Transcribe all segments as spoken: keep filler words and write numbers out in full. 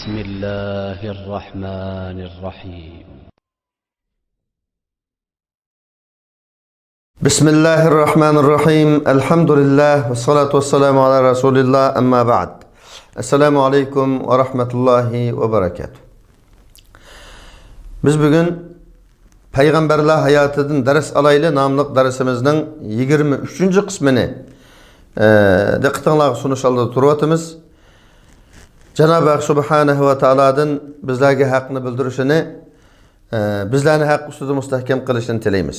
بسم الله الرحمن الرحيم. بسم الله الرحمن الرحيم. الحمد لله والصلاة والسلام على رسول الله. أما بعد. السلام عليكم ورحمة الله وبركاته. بىز بۈگۈن پەيغەمبەرلەر ھاياتىدىن دەرس ئالايلى ناملىق دەرسىمىزنىڭ يىگىرمە ئۈچىنچى قىسمىنى، ئە، دىققىتىڭلارغا سۇنۇش ئالدىدا تۇرۇۋاتىمىز. جانابى ھەق سۇبھانەھۇ ۋە تائالادىن بىزلەرگە ھەقنى بىلدۈرۈشىنى، ئە، بىزلەرنى ھەق ئۈستىدە مۇستەھكەم قىلىشىنى تىلەيمىز.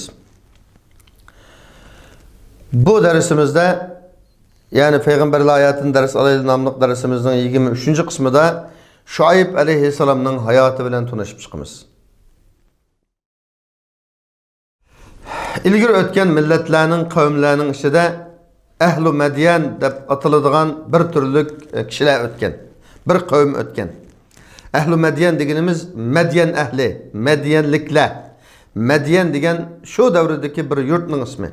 بۇ دەرسىمىزدە، يەنى پەيغەمبەرلەر ھاياتىدىن دەرس ئالايلى ناملىق دەرسىمىزنىڭ يىگىرمە ئۈچىنچى قىسمىدا شۇئەيب ئەلەيھىسسالامنىڭ ھاياتى بىلەن تونۇشۇپ چىقىمىز. ئىلگىرى ئۆتكەن مىللەتلەرنىڭ، قەۋملەرنىڭ ئىچىدە ئەھلۇ مەديەن دەپ ئاتىلىدىغان بىر تۈرلۈك، ئە، كىشىلەر ئۆتكەن، بىر قەۋم ئۆتكەن. ئەھلۇ مەديەن دېگىنىمىز مەديەن ئەھلى، مەديەنلىكلەر. مەديەن دېگەن شۇ دەۋردىكى بىر يۇرتنىڭ ئىسمى.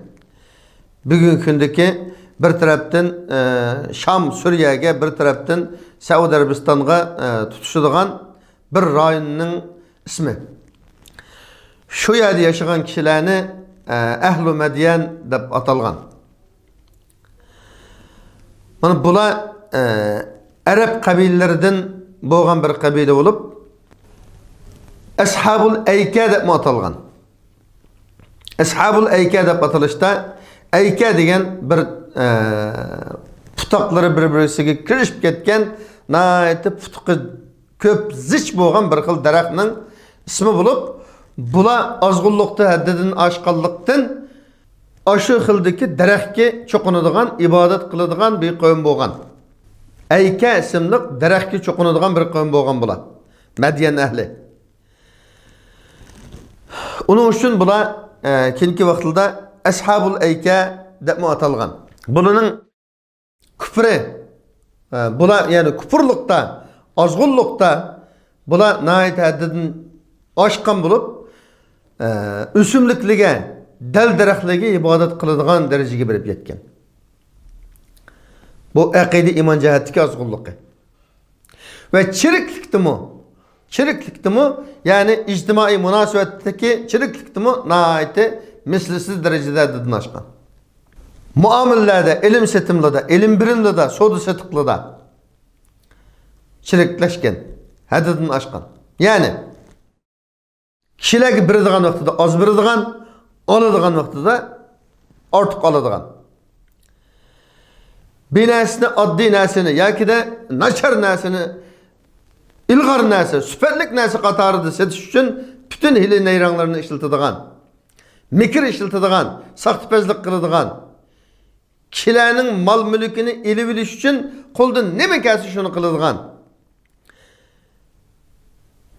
بۈگۈنكى كۈندىكى بىر تەرەپتىن، ئە، شام، سۈرىيەگە، بىر تەرەپتىن سەئۇدى ئەرەبىستانغا، ئە، تۇتىشىدىغان بىر رايوننىڭ ئىسمى. شۇ يەردە ياشىغان كىشىلەرنى، ئە، ئەھلۇ مەديەن دەپ ئاتالغان. مانا بۇلار، ئە، ئەرەب قەبىلىلىرىدىن بولغان بىر قەبىلە بولۇپ، ئەسھابۇل ئەيكە دەپمۇ ئاتالغان. ئەسھابۇل ئەيكە دەپ ئاتىلىشتا، ئەيكە دېگەن بىر، ئە، پۇتاقلىرى بىر-بىرسىگە كىرىشىپ كەتكەن، ناھايىتى پۇتىقى كۆپ، زىچ بولغان بىر خىل دەرەخنىڭ ئىسمى بولۇپ، بۇلار ئازغۇنلۇقتا ھەددىدىن ئاشقانلىقتىن، ئاشۇ خىلدىكى دەرەخكە چوقۇنىدىغان، ئىبادەت قىلىدىغان بىر قەۋم بولغان. ئەيكە ئىسىملىق دەرەخكە چوقۇنىدىغان بىر قەۋم بولغان بۇلار. مەديەن ئەھلى. ئۇنىڭ ئۈچۈن بۇلار، ئە، كېيىنكى ۋاقىتلاردا ئەسھابۇل ئەيكە دەپمۇ ئاتالغان. بۇلارنىڭ كۇپرى، ئە، بۇلار، يەنى كۇپۇرلۇقتا، ئازغۇنلۇقتا بۇلار ناھايىتى ھەددىدىن ئاشقان بولۇپ، ئە، ئۆسۈملۈكلىرىگە، دەل-دەرەخلىرىگە ئىبادەت قىلىدىغان دەرىجىگە بېرىپ يەتكەن. بۇ ئەقىدە، ئىمان جەھەتتىكى ئازغۇنلۇقى. ۋە چىرىكلىكتىمۇ، چىرىكلىكتىمۇ، يەنى ئىجتىمائىي مۇناسىۋەتتىكى چىرىكلىكتىمۇ ناھايىتى مىسلىسىز دەرىجىدە ھەددىدىن ئاشقان. مۇئامىلىلەردە، ئېلىم-سېتىملىدا، ئېلىم-بېرىملىدا، سودا-سېتىقلىدا چىرىكلەشكەن، ھەددىدىن ئاشقان. يەنى، كىشىلەرگە بېرىدىغان ۋاقتىدا ئاز بېرىدىغان، ئالىدىغان ۋاقتىدا ئارتۇق ئالىدىغان. بىر نەرسىنى، ئاددىي نەرسىنى ياكىدە ناچار نەرسىنى ئىلغار نەرسە، سۈپەتلىك نەرسە قاتارىدا سېتىش ئۈچۈن پۈتۈن ھىيلە-نەيرەڭلىرىنى ئىشلىتىدىغان، مىكىر ئىشلىتىدىغان، ساختىپەزلىك قىلىدىغان، كىشىلەرنىڭ مال-مۈلكىنى ئېلىۋېلىش ئۈچۈن قولىدىن نېمە كەلسە شۇنى قىلىدىغان،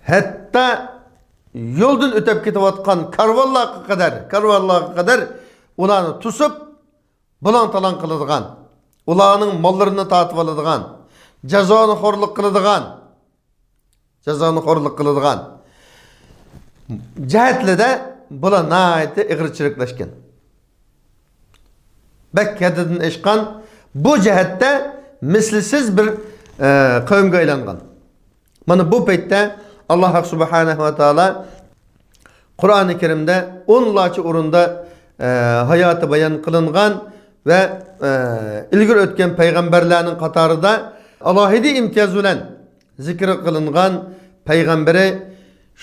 ھەتتا يولدىن ئۆتۈپ كېتىۋاتقان كارۋانلارغا قەدەر، كارۋانلارغا قەدەر ئۇلارنى توسۇپ، بۇلاڭ-تالاڭ قىلىدىغان، ئۇلارنىڭ ماللىرىنى تارتىۋالىدىغان، جازانىخورلۇق قىلىدىغان، جازانىخورلۇق قىلىدىغان جەھەتلىدە بۇلار ناھايىتى ئېغىر چىرىكلەشكەن. بەك ھەددىدىن ئاشقان، بۇ جەھەتتە مىسلىسىز بىر، ئە، قەۋمگە ئايلانغان. مانا بۇ پەيتتە ئاللاھ سۇبھانەھۇ ۋە تائالا قۇرئانى كەرىمدە ئونلارچە ئورۇندا، ئە، ھاياتى بايان قىلىنغان ۋە، ئە، ئىلگىرى ئۆتكەن پەيغەمبەرلەرنىڭ قاتارىدا ئالاھىدە ئىمتىياز بىلەن زىكىر قىلىنغان پەيغەمبىرى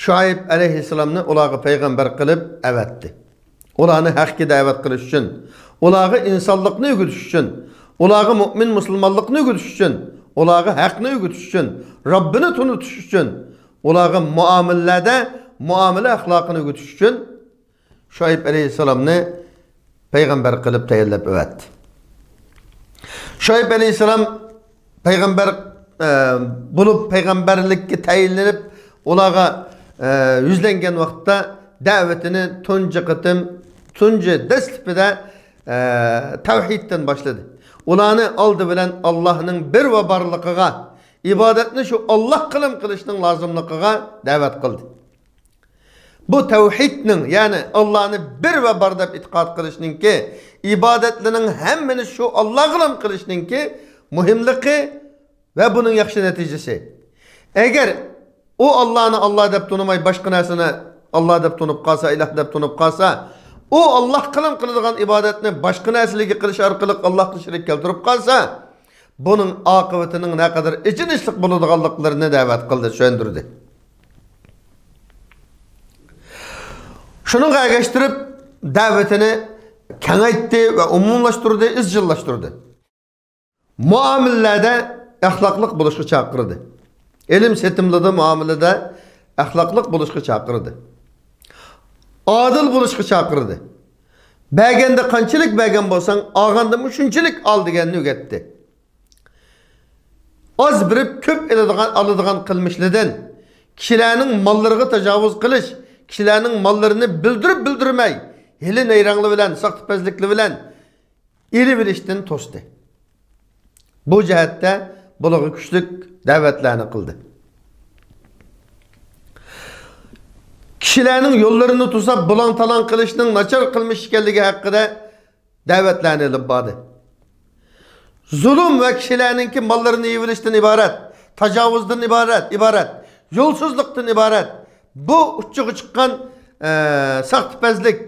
شۇئەيب ئەلەيھىسسالامنى ئۇلارغا پەيغەمبەر قىلىپ ئەۋەتتى. ئۇلارنى ھەققە دەۋەت قىلىش ئۈچۈن، ئۇلارغا ئىنسانلىقنى ئۆگىتىش ئۈچۈن، ئۇلارغا مۆمىن مۇسۇلمانلىقنى ئۆگىتىش ئۈچۈن، ئۇلارغا ھەقنى ئۆگىتىش ئۈچۈن، رەببىنى تونۇتۇش ئۈچۈن، ئۇلارغا مۇئامىلىلەردە مۇئامىلە ئەخلاقىنى ئۆگىتىش ئۈچۈن شۇئەيب ئەلەيھىسسالامنى پەيغەمبەر قىلىپ تەيىنلەپ ئەۋەتتى. شۇئەيب ئەلەيھىسسالام پەيغەمبەر، ئە، بولۇپ، پەيغەمبەرلىككە تەيىنلىنىپ، ئۇلارغا، ئە، يۈزلەنگەن ۋاقىتتا دەۋىتىنى تۇنجى قېتىم، تۇنجى دەسلىپىدە، ئە، تەۋھىدتىن باشلىدى. ئۇلارنى ئالدى بىلەن ئاللاھنىڭ بىر ۋە بارلىقىغا، ئىبادەتنى شۇ ئاللاھقىلا قىلىشنىڭ لازىملىقىغا دەۋەت قىلدى. بۇ تەۋھىدنىڭ، يەنى ئاللانى بىر ۋە بار دەپ ئېتىقاد قىلىشنىڭكى، ئىبادەتلىرىنىڭ ھەممىنى شۇ ئاللاغىلا قىلىشنىڭكى مۇھىملىقى ۋە بۇنىڭ ياخشى نەتىجىسى. ئەگەر ئۇ ئاللانى ئاللا دەپ تونۇماي، باشقا نەرسىنى ئاللا دەپ تونۇپ قالسا، ئىلاھ دەپ تونۇپ قالسا، ئۇ ئاللاغا قىلىدىغان ئىبادەتنى باشقا نەرسىلەرگە قىلىش ئارقىلىق ئاللاغا شېرىك كەلتۈرۈپ قالسا، بۇنىڭ ئاقىۋىتىنىڭ نەقەدەر ئېچىنىشلىق بولىدىغانلىقلىرىنى دەۋەت قىلدى، چۈشەندۈردى. شۇنىڭغا ئەگەشتۈرۈپ، دەۋىتىنى كېڭەيتتى ۋە ئومۇملاشتۇردى، ئىزچىللاشتۇردى. مۇئامىلىلەردە ئەخلاقلىق بولۇشقا چاقىردى. ئېلىم سېتىملىدا، مۇئامىلىدە ئەخلاقلىق بولۇشقا چاقىردى. ئادىل بولۇشقا چاقىردى. بەرگەندە قانچىلىك بەرگەن بولساڭ، ئالغاندىمۇ شۇنچىلىك ئال دېگەننى ئۆگەتتى. ئاز بېرىپ كۆپ ئېلىدىغان، ئالىدىغان قىلمىشلىدىن، كىشىلەرنىڭ ماللىرىغا تاجاۋۇز قىلىش، كىشىلەرنىڭ ماللىرىنى بىلدۈرۈپ بىلدۈرمەي، ھىيلە نەيرەڭلىرى بىلەن، ساختىپەزلىكلىرى بىلەن ئېلىۋېلىشتىن توستى. بۇ جەھەتتە بۇلارغا كۈچلۈك دەۋەتلەرنى قىلدى. كىشىلەرنىڭ يوللىرىنى توساپ، بۇلاڭ-تالاڭ قىلىشنىڭ ناچار قىلمىش ئىكەنلىكى ھەققىدە دەۋەتلەرنى ئېلىپ باردى. زۇلۇم ۋە كىشىلەرنىڭكى ماللىرىنى يېۋېلىشتىن ئىبارەت، تاجاۋۇزدىن ئىبارەت، ئىبارەت، يولسىزلىقتىن ئىبارەت بۇ ئۇچچىغا چىققان، ئە، ساختىپەزلىك،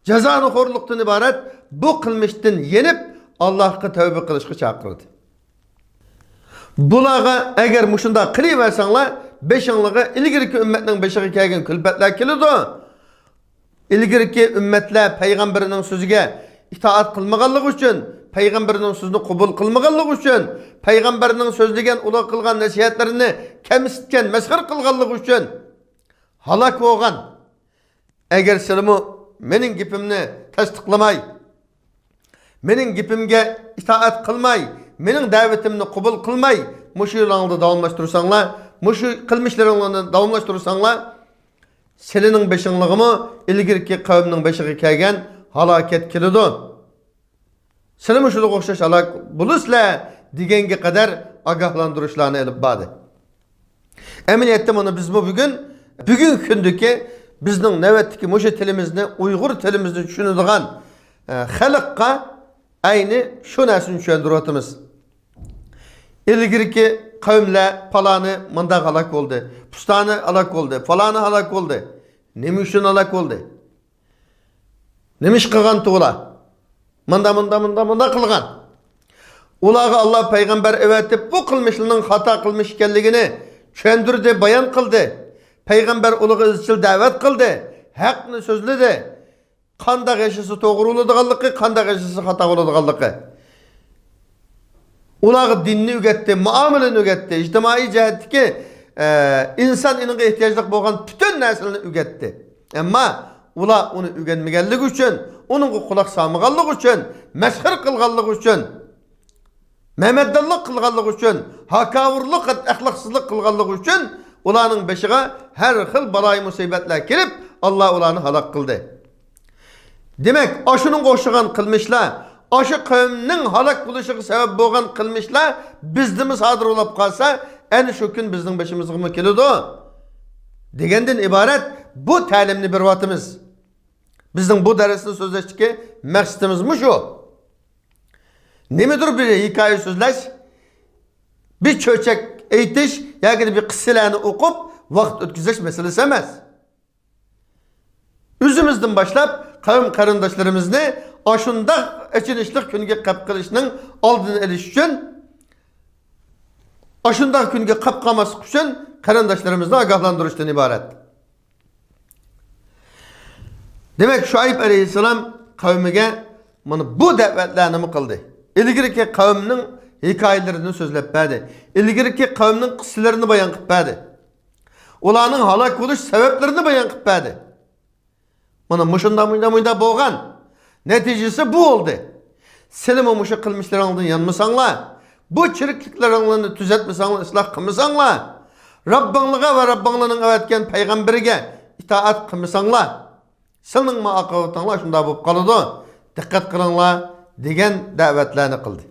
جازانىخورلۇقتىن ئىبارەت بۇ قىلمىشتىن يېنىپ، ئاللاھقا تەۋبە قىلىشقا چاقىردى. بۇلارغا ئەگەر مۇشۇنداق قىلىۋەرسەڭلار، بېشىڭلارغا ئىلگىرىكى ئۈممەتنىڭ بېشىغا كەلگەن كۈلپەتلەر كېلىدۇ. ئىلگىرىكى ئۈممەتلەر پەيغەمبىرىنىڭ سۆزىگە ئىتائەت قىلمىغانلىقى ئۈچۈن، پەيغەمبىرنىڭ سۆزىنى قوبۇل قىلمىغانلىقى ئۈچۈن، پەيغەمبەرنىڭ سۆزلىگەن، ئۇلار قىلغان نەسىھەتلىرىنى كەمسىتكەن، مەسخىرە قىلغانلىقى ئۈچۈن ھالاك بولغان. ئەگەر سىلىمۇ مېنىڭ گېپىمنى تەستىقلىماي، مېنىڭ گېپىمگە ئىتائەت قىلماي، مېنىڭ دەۋىتىمنى قوبۇل قىلماي، مۇشۇ يولۇڭلاردا داۋاملاشتۇرساڭلار، مۇشۇ قىلمىشلىرىڭلارنى داۋاملاشتۇرساڭلار، سىلىنىڭ بېشىڭلارغىمۇ ئىلگىرىكى قەۋمنىڭ بېشىغا كەلگەن ھالاكەت كېلىدۇ. سىلىمۇ شۇنىڭغا ئوخشاش ھالاك بولىسىلەر دېگەنگە قەدەر ئاگاھلاندۇرۇشلارنى ئېلىپ باردى. ئەمەلىيەتتە مانا بىزمۇ بۈگۈن، بۈگۈنكى كۈندىكى بىزنىڭ نۆۋەتتىكى مۇشۇ تىلىمىزنى، ئۇيغۇر تىلىمىزنى چۈشىنىدىغان، ئە، خەلققە ئەينى شۇ نەرسىنى چۈشەندۈرۈۋاتىمىز. ئىلگىرىكى قەۋملەر پالانى مۇنداق ھالاك بولدى، پۇستانى ھالاك بولدى، پالانى ھالاك بولدى. نېمە ئۈچۈن ھالاك بولدى؟ نېمە ئىش قىلغانتى ئۇلار؟ مۇندا، مۇندا، مۇندا، مۇندا قىلغان. ئۇلارغا ئاللا پەيغەمبەر ئەۋەتىپ، بۇ قىلمىشلىرىنىڭ خاتا قىلمىش ئىكەنلىكىنى چۈشەندۈردى، بايان قىلدى. پەيغەمبەر ئۇلارغا ئىزچىل دەۋەت قىلدى، ھەقنى سۆزلىدى. قانداق ياشىسا توغرا بولىدىغانلىقى، قانداق ياشىسا خاتا بولىدىغانلىقى. ئۇلارغا دىننى ئۆگەتتى، مۇئامىلىنى ئۆگەتتى، ئىجتىمائىي جەھەتتىكى، ئە، ئىنسان ئېڭىغا ئېھتىياجلىق بولغان پۈتۈن نەرسىلەرنى ئۆگەتتى. ئەمما ئۇلار ئۇنى ئۆگەنمىگەنلىكى ئۈچۈن، ئۇنىڭغا قۇلاق سالمىغانلىقى ئۈچۈن، مەسخىرە قىلغانلىقى ئۈچۈن، مەمەدانلىق قىلغانلىقى ئۈچۈن، ھاكاۋۇرلۇق، ئەخلاقسىزلىق قىلغانلىقى ئۈچۈن ئۇلارنىڭ بېشىغا ھەر خىل بالايىمۇسىبەتلەر كېلىپ، ئاللا ئۇلارنى ھالاك قىلدى. دېمەك، ئاشۇنىڭغا ئوخشىغان قىلمىشلار، ئاشۇ قەۋمنىڭ ھالاك بولۇشىغا سەۋەب بولغان قىلمىشلار بىزدىمۇ سادىر بولۇپ قالسا، ئەنە شۇ كۈن بىزنىڭ بېشىمىزغىمۇ كېلىدۇ دېگەندىن ئىبارەت بۇ تەلىمنى بېرىۋاتىمىز. بىزنىڭ بۇ دەرسنى سۆزلەشتىكى مەقسىتىمىز مۇشۇ. نېمىدۇر بىر ھېكايە سۆزلەش، بىر چۆچەك ئېيتىش ياكى بىر قىسسىلەرنى ئوقۇپ ۋاقىت ئۆتكۈزۈش مەسىلىسى ئەمەس. ئۆزىمىزدىن باشلاپ قەۋم قېرىنداشلىرىمىزنى ئاشۇنداق ئېچىنىشلىق كۈنگە قەپ قىلىشنىڭ ئالدىنى ئېلىش ئۈچۈن، ئاشۇنداق كۈنگە قەپ قالماسلىق ئۈچۈن قېرىنداشلىرىمىزنى ئاگاھلاندۇرۇشتىن ئىبارەت. دېمەك، شۇئەيب ئەلەيھىسسالام قەۋمىگە مانا بۇ دەۋەتلەرنىمۇ قىلدى. ئىلگىرىكى قەۋمنىڭ ھېكايىلىرىنى سۆزلەپ بەردى. ئىلگىرىكى قەۋمنىڭ قىسسىلىرىنى بايان قىلىپ بەردى. ئۇلارنىڭ ھالاك بولۇش سەۋەبلىرىنى بايان قىلىپ بەردى. مانا مۇشۇنداق، مۇنداق، مۇنداق بولغان. نەتىجىسى بۇ بولدى. سىلىمۇ مۇشۇ قىلمىشلىرىڭلاردىن يانمىساڭلار، بۇ چىرىكلىكلىرىڭلارنى تۈزەتمىسەڭلار، ئىسلاھ قىلمىساڭلار، رەببىڭلارغا ۋە رەببىڭلارنىڭ ئەۋەتكەن پەيغەمبىرىگە ئىتائەت قىلمىساڭلار، سىلىنىڭمۇ ئاقىۋىتىڭلار شۇنداق بولۇپ قالىدۇ. دىققەت قىلىڭلار، دېگەن دەۋەتلەرنى قىلدى.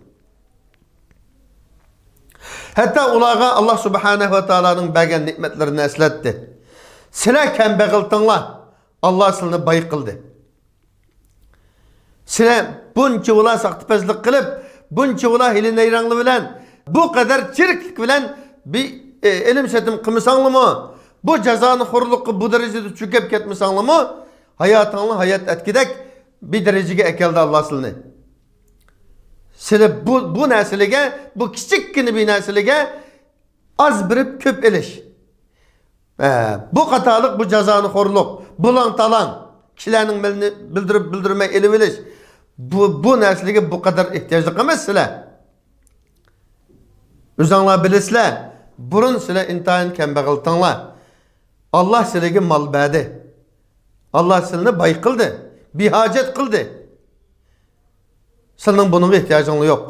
ھەتتا ئۇلارغا ئاللا سۇبھانەھۇ ۋە تائالانىڭ بەرگەن نېمەتلىرىنى ئەسلەتتى. سىلەر كەمبەغەلتىڭلار، ئاللا سىلىنى باي قىلدى. سىلەر بۇنچىۋالا ساختىپەزلىك قىلىپ، بۇنچىۋالا ھىيلە-نەيرەڭلىك بىلەن، بۇ قەدەر چىرىكلىك بىلەن بىر ئېلىم سېتىم قىلمىساڭلىمۇ، بۇ جازانىخورلۇققا بۇ دەرىجىدە چۆكۈپ كەتمىسەڭلىمۇ، ھاياتىڭنى ھايات ئەتكۈدەك بىر دەرىجىگە ئەكەلدى ئاللا سىلىنى. سىلى بۇ، بۇ نەرسىلىگە، بۇ كىچىككىنە بىر نەرسىلىگە ئاز بېرىپ كۆپ ئېلىش. ھە، بۇ قاتارلىق بۇ جازانىخورلۇق، بۇلاڭ-تالاڭ، كىشىلەرنىڭ مېلىنى بىلدۈرۈپ بىلدۈرمەي ئېلىۋېلىش. بۇ، بۇ نەرسىلىگە بۇ قەدەر ئېھتىياجلىق ئەمەس سىلەر. ئۆزۈڭلار بىلىسىلەر، بۇرۇن سىلەر ئىنتايىن كەمبەغەلتىڭلار. ئاللا سىلىگە مال بەردى. ئاللا سىلىنى باي قىلدى، بىھاجەت قىلدى. سىلىنىڭ بۇنىڭغا ئېھتىياجىڭلار يوق.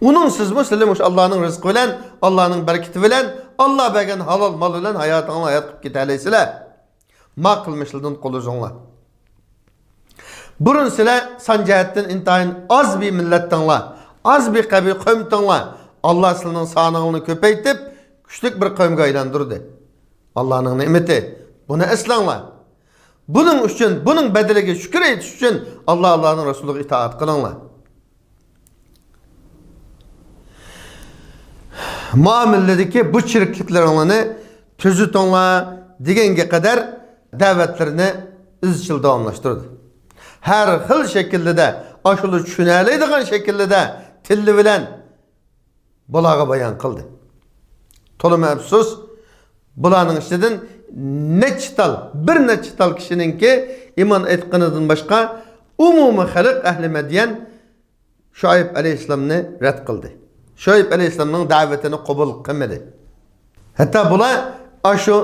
ئۇنىڭسىزمۇ سىلەر مۇشۇ ئاللانىڭ رىزقى بىلەن، ئاللانىڭ بەرىكىتى بىلەن، ئاللا بەرگەن ھالال مال بىلەن ھاياتىڭلارنى ھايات قىلىپ كېتەلەيسىلەر. ما قىلمىشلاردىن قول ئۈزۈڭلار. بۇرۇن سىلەر سان جەھەتتىن ئىنتايىن ئاز بىر مىللەتتىڭلار، ئاز بىر قەبىلە قەۋمتىڭلار. ئاللا سىلىنىڭ سانىڭلارنى كۆپەيتىپ، كۈچلۈك بىر قەۋمگە ئايلاندۇردى. ئاللانىڭ نېمىتى. بۇنى ئەسلەڭلار. بۇنىڭ ئۈچۈن، بۇنىڭ بەدىلىگە شۈكۈر ئېيتىش ئۈچۈن ئاللا، ئاللانىڭ رەسۇلىغا ئىتائەت قىلىڭلار. مۇئامىلىدىكى بۇ چىرىكلىكلىرىڭلارنى تۈزىتىڭلار دېگەنگە قەدەر دەۋەتلىرىنى ئىزچىل داۋاملاشتۇردى. ھەر خىل شەكىلدە، ئاشۇلا چۈشىنەلەيدىغان شەكىلدە تىلى بىلەن بۇلارغا بايان قىلدى. تولىمۇ ئەپسۇس، بۇلارنىڭ ئىچىدىن نەچچە تال، بىر نەچچە تال كىشىنىڭكى ئىمان ئېيتقىنىدىن باشقا ئومۇمىي خەلق ئەھلى مەديەن شۇئەيب ئەلەيھىسسالامنى رەت قىلدى. شۇئەيب ئەلەيھىسسالامنىڭ دەۋىتىنى قوبۇل قىلمىدى. ھەتتا بۇلار ئاشۇ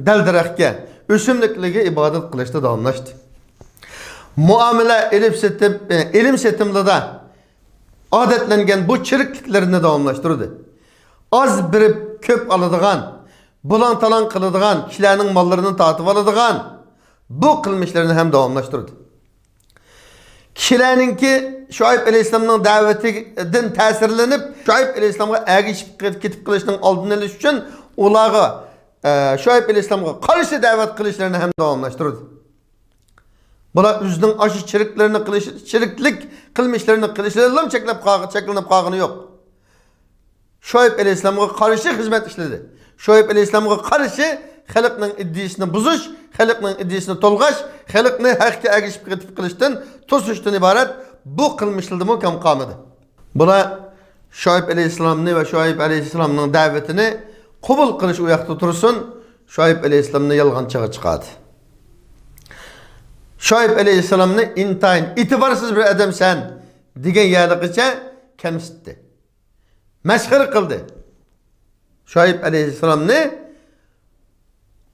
دەل-دەرەخكە، ئۆسۈملۈكلەرگە ئىبادەت قىلىشتا داۋاملاشتى. مۇئامىلە ئېلىپ سېتىپ، ئېلىم سېتىملىدا ئادەتلەنگەن بۇ چىرىكلىكلىرىنى داۋاملاشتۇردى. ئاز بېرىپ كۆپ ئالىدىغان، بۇلاڭ-تالاڭ قىلىدىغان، كىشىلەرنىڭ ماللىرىنى تارتىۋالىدىغان بۇ قىلمىشلىرىنى ھەم داۋاملاشتۇردى. كىشىلەرنىڭكى شۇئەيب ئەلەيھىسسالامنىڭ دەۋىتىدىن تەسىرلىنىپ، شۇئەيب ئەلەيھىسسالامغا ئەگىشىپ كېتىپ قېلىشنىڭ ئالدىنى ئېلىش ئۈچۈن ئۇلارغا، ئە، شۇئەيب ئەلەيھىسسالامغا قارشى دەۋەت قىلىشلىرىنى ھەم داۋاملاشتۇردى. بۇلار ئۆزىنىڭ ئاشۇ چىرىكلىرىنى قىلىش، چىرىكلىك قىلمىشلىرىنى قىلىشلىرىدىلا چەكلەپ قالغ-، چەكلىنىپ قالغىنى يوق. شۇئەيب ئەلەيھىسسالامغا قارشى خىزمەت ئىشلىدى. شۇئەيب ئەلەيھىسسالامغا قارشى خەلقنىڭ ئىدىيىسىنى بۇزۇش، خەلقنىڭ ئىدىيىسىنى تولغاش، خەلقنى ھەققە ئەگىشىپ قېتىپ قېلىشتىن توسۇشتىن ئىبارەت بۇ قىلمىشلىرىدىمۇ كەم قالمىدى. بۇلار شۇئەيب ئەلەيھىسسالامنى ۋە شۇئەيب ئەلەيھىسسالامنىڭ دەۋىتىنى قوبۇل قىلىش ئۇ ياقتا تۇرسۇن، شۇئەيب ئەلەيھىسسالامنى يالغانچىغا چىقاردى. شۇئەيب ئەلەيھىسسالامنى ئىنتايىن ئېتىبارسىز بىر ئادەمسەن دېگەن يەرلىكىچە كەمسىتتى. مەسخىرە قىلدى. شۇئەيب ئەلەيھىسسالامنى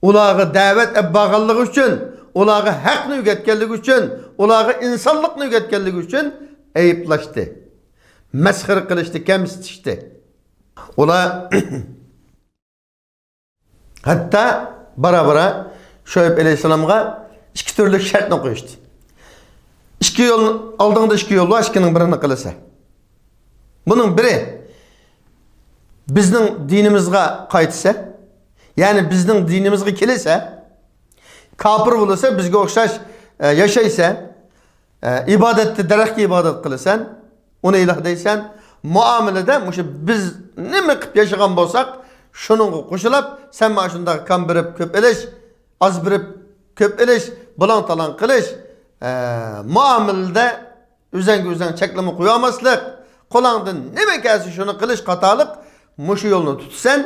ئۇلارغا دەۋەت ئەپ بارغانلىقى ئۈچۈن، ئۇلارغا ھەقنى ئۆگەتكەنلىكى ئۈچۈن، ئۇلارغا ئىنسانلىقنى ئۆگەتكەنلىكى ئۈچۈن ئەيىبلەشتى. مەسخىرە قىلىشتى، كەمسىتىشتى. ئۇلار ھەتتا بارا-بارا شۇئەيب ئەلەيھىسسالامغا ئىككى تۈرلۈك شەرتنى قويۇشتى. ئىككى يول، ئالدىڭدا ئىككى يول بار، ئىككىنىڭ بىرىنى قىلىسەن. بۇنىڭ بىرى بىزنىڭ دىنىمىزغا قايتسا، يەنى بىزنىڭ دىنىمىزغا كېلىسە، كاپىر بولسا، بىزگە ئوخشاش، ئە، ياشايسەن، ئە، ئىبادەتتە دەرەخكە ئىبادەت قىلىسەن، ئۇنى ئىلاھ دەيسەن، مۇئامىلىدە مۇشۇ بىز نېمە قىلىپ ياشىغان بولساق، شۇنىڭغا قوشۇلۇپ، سەن مانا شۇنداق كام بېرىپ كۆپ ئېلىش، ئاز بېرىپ كۆپ ئېلىش، بۇلاڭ-تالاڭ قىلىش، ئە، مۇئامىلىدە ئۆزەڭگە ئۆزەڭ چەكلىمە قويالماسلىق، قولۇڭدىن نېمە كەلسە شۇنى قىلىش قاتارلىق مۇشۇ يولنى تۇتىسەن،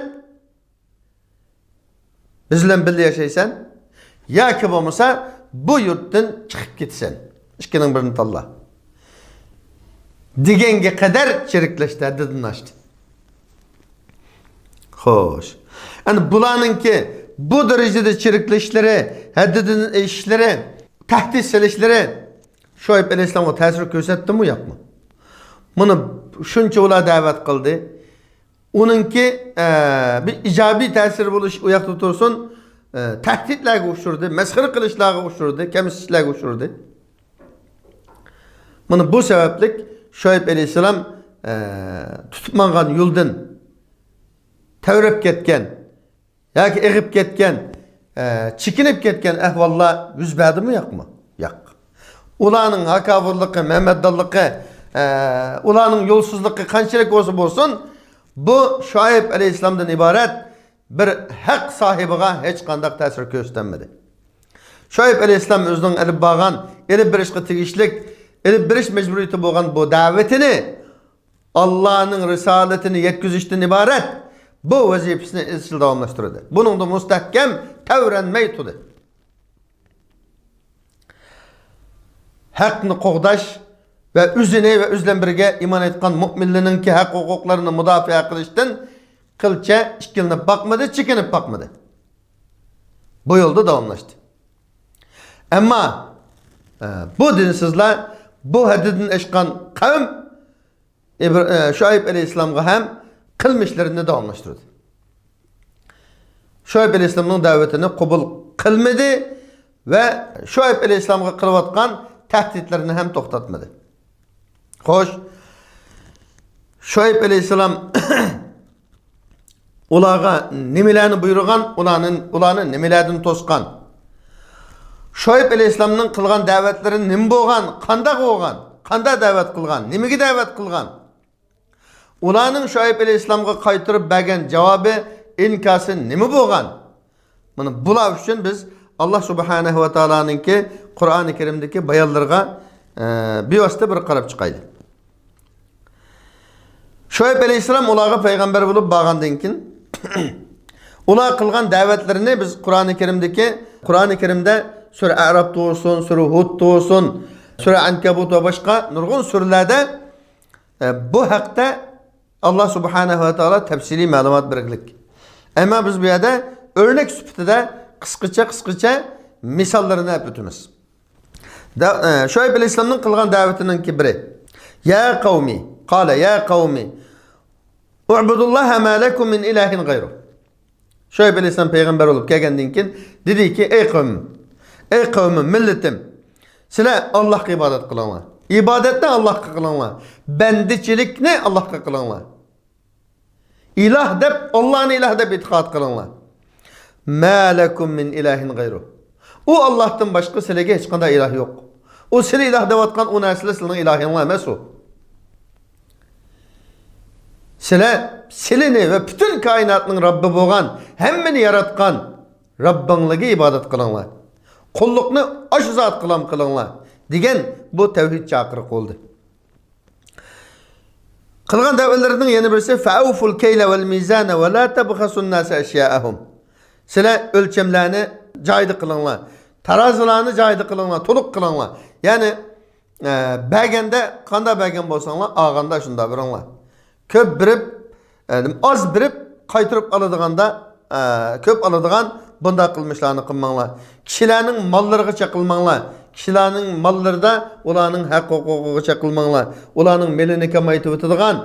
بىز بىلەن بىللە ياشايسەن، ياكى بولمىسا بۇ يۇرتتىن چىقىپ كېتىسەن. ئىككىنىڭ بىرىنى تاللا. دېگەنگە قەدەر چىرىكلەشتى، ھەددىدىن ئاشتى. خوش. ئەنە بۇلارنىڭكى بۇ دەرىجىدە چىرىكلىشىشلىرى، ھەددىدىن ئېشىشلىرى، تەھدىت سېلىشلىرى شۇئەيب ئەلەيھىسسالامغا تەسىر كۆرسەتتىمۇ ياقمۇ؟ مانا شۇنچە ئۇلار دەۋەت قىلدى. ئۇنىڭكى، ئە، بىر ئىجابىي تەسىرى بولۇش ئۇ ياقتا تۇرسۇن، ئە، تەھدىتلەرگە ئۇچرىدى، مەسخىرە قىلىشلارغا ئۇچرىدى، كەمسىتىشلەرگە ئۇچرىدى. مانا بۇ سەۋەبلىك شۇئەيب ئەلەيھىسسالام، ئە، تۇتۇپ ماڭغان يولدىن تەۋرەپ كەتكەن ياكى ئېغىپ كەتكەن، ئە، چېكىنىپ كەتكەن ئەھۋاللار يۈز بەردىمۇ ياقمۇ؟ ياق. ئۇلارنىڭ ھاكاۋۇرلۇقى، مەمەدانلىقى، ئە، ئۇلارنىڭ يولسىزلىقى قانچىلىك بولسا بولسۇن، بۇ شۇئەيب ئەلەيھىسسالامدىن ئىبارەت بىر ھەق ساھىبىغا ھېچقانداق تەسىر كۆرسىتەلمىدى. شۇئەيب ئەلەيھىسسالام ئۆزىنىڭ ئېلىپ بارغان، ئېلىپ بېرىشقا تېگىشلىك، ئېلىپ بېرىش مەجبۇرىيىتى بولغان بۇ دەۋىتىنى، ئاللانىڭ رىسالىتىنى يەتكۈزۈشتىن ئىبارەت بۇ ۋەزىپىسىنى ئىزچىل داۋاملاشتۇردى. بۇنىڭدا مۇستەھكەم تەۋرەنمەي تۇردى. ھەقنى قوغداش ۋە ئۆزىنى ۋە ئۆزى بىلەن بىرگە ئىمان ئېيتقان مۆمىنلەرنىڭكى ھەق ھوقۇقلىرىنى مۇداپىئە قىلىشتىن قىلچە ئىككىلىنىپ باقمىدى، چېكىنىپ باقمىدى. بۇ يولدا داۋاملاشتى. ئەمما، ئە، بۇ دىنسىزلار، بۇ ھەددىدىن ئاشقان قەۋم ئىبر-، ئە، شۇئەيب ئەلەيھىسسالامغا ھەم قىلمىشلىرىنى داۋاملاشتۇردى. شۇئەيب ئەلەيھىسسالامنىڭ دەۋىتىنى قوبۇل قىلمىدى ۋە شۇئەيب ئەلەيھىسسالامغا قىلىۋاتقان تەھدىتلىرىنى ھەم توختاتمىدى. خوش، شۇئەيب ئەلەيھىسسالام ئۇلارغا نېمىلەرنى بۇيرۇغان، ئۇلارنى، ئۇلارنى نېمىلەردىن توسقان؟ شۇئەيب ئەلەيھىسسالامنىڭ قىلغان دەۋەتلىرى نېمە بولغان؟ قانداق بولغان؟ قانداق دەۋەت قىلغان؟ نېمىگە دەۋەت قىلغان؟ ئۇلارنىڭ شۇئەيب ئەلەيھىسسالامغا قايتۇرۇپ بەرگەن جاۋابى، ئىنكاسى نېمە بولغان؟ مانا بۇلار ئۈچۈن بىز ئاللا سۇبھانەھۇ ۋە تائالانىڭكى قۇرئانى كەرىمدىكى بايانلىرىغا، ئە، بىۋاسىتە بىر قاراپ چىقايلى. شۇئەيب ئەلەيھىسسالام ئۇلارغا پەيغەمبەر بولۇپ بارغاندىن كېيىن، ئۇلار قىلغان دەۋەتلىرىنى بىز قۇرئانى كەرىمدىكى، قۇرئانى كەرىمدە سۈرە ئەراپتا بولسۇن، سۈرە ھۇدتا بولسۇن، سۈرە ئەنكەبۇت ۋە باشقا نۇرغۇن سۈرىلەردە، ئە، بۇ ھەقتە ئاللا سۇبھانەھۇ ۋە تائالا تەپسىلىي مەلۇمات بەرگىلىك. ئەمما بىز بۇ يەردە ئۆرنەك سۈپىتىدە قىسقىچە، قىسقىچە مىساللىرىنى ئەپ ئۆتىمىز. دە-، ئە، شۇئەيب ئەلەيھىسسالامنىڭ قىلغان دەۋىتىنىڭكى بىرى. يا قومى، قال يا قومى، اعبدوا الله ما لكم من إله غيره. شۇئەيب ئەلەيھىسسالام پەيغەمبەر بولۇپ كەلگەندىن كېيىن دېدىكى، ئەي قەۋمىم، ئەي قەۋمىم، مىللىتىم، سىلەر ئاللاھقا ئىبادەت قىلىڭلار. ئىبادەتنى ئاللاھقا قىلىڭلار. بەندىچىلىكنى ئاللاھقا قىلىڭلار. ئىلاھ دەپ، ئاللانى ئىلاھ دەپ ئېتىقاد قىلىڭلار. ما لكم من إله غيره. ئۇ ئاللاھتىن باشقا سىلەرگە ھېچقانداق ئىلاھ يوق. ئۇ سىلى ئىلاھ دەۋاتقان ئۇ نەرسىلەر سىلىنىڭ ئىلاھىڭلار ئەمەس ئۇ. سىلەر سىلىنى ۋە پۈتۈن كائىناتنىڭ رەببى بولغان، ھەممىنى ياراتقان رەببىڭلارغا ئىبادەت قىلىڭلار. قۇللۇقنى ئاشۇ زاتقىلا قىلىڭلار، دېگەن بۇ تەۋھىد چاقىرىقى بولدى. قىلغان دەۋەتلىرىنىڭ يەنە بىرسى، فأوفوا الكيل والميزان ولا تبخسوا الناس أشياءهم. سىلەر ئۆلچەملەرنى جايىدا قىلىڭلار، تارازىلارنى جايىدا قىلىڭلار، تولۇق قىلىڭلار. يەنى، ئە، بەرگەندە قانداق بەرگەن بولساڭلار، ئالغاندا شۇنداق بېرىڭلار. كۆپ بېرىپ، ئە، ئاز بېرىپ، قايتۇرۇپ ئالىدىغاندا، ئە، كۆپ ئالىدىغان بۇنداق قىلمىشلارنى قىلماڭلار. كىشىلەرنىڭ ماللىرىغا چېقىلماڭلار. كىشىلەرنىڭ ماللىرىدا ئۇلارنىڭ ھەق ھوقۇقىغا چېقىلماڭلار. ئۇلارنىڭ مېلىنى كامايتىۋېتىدىغان،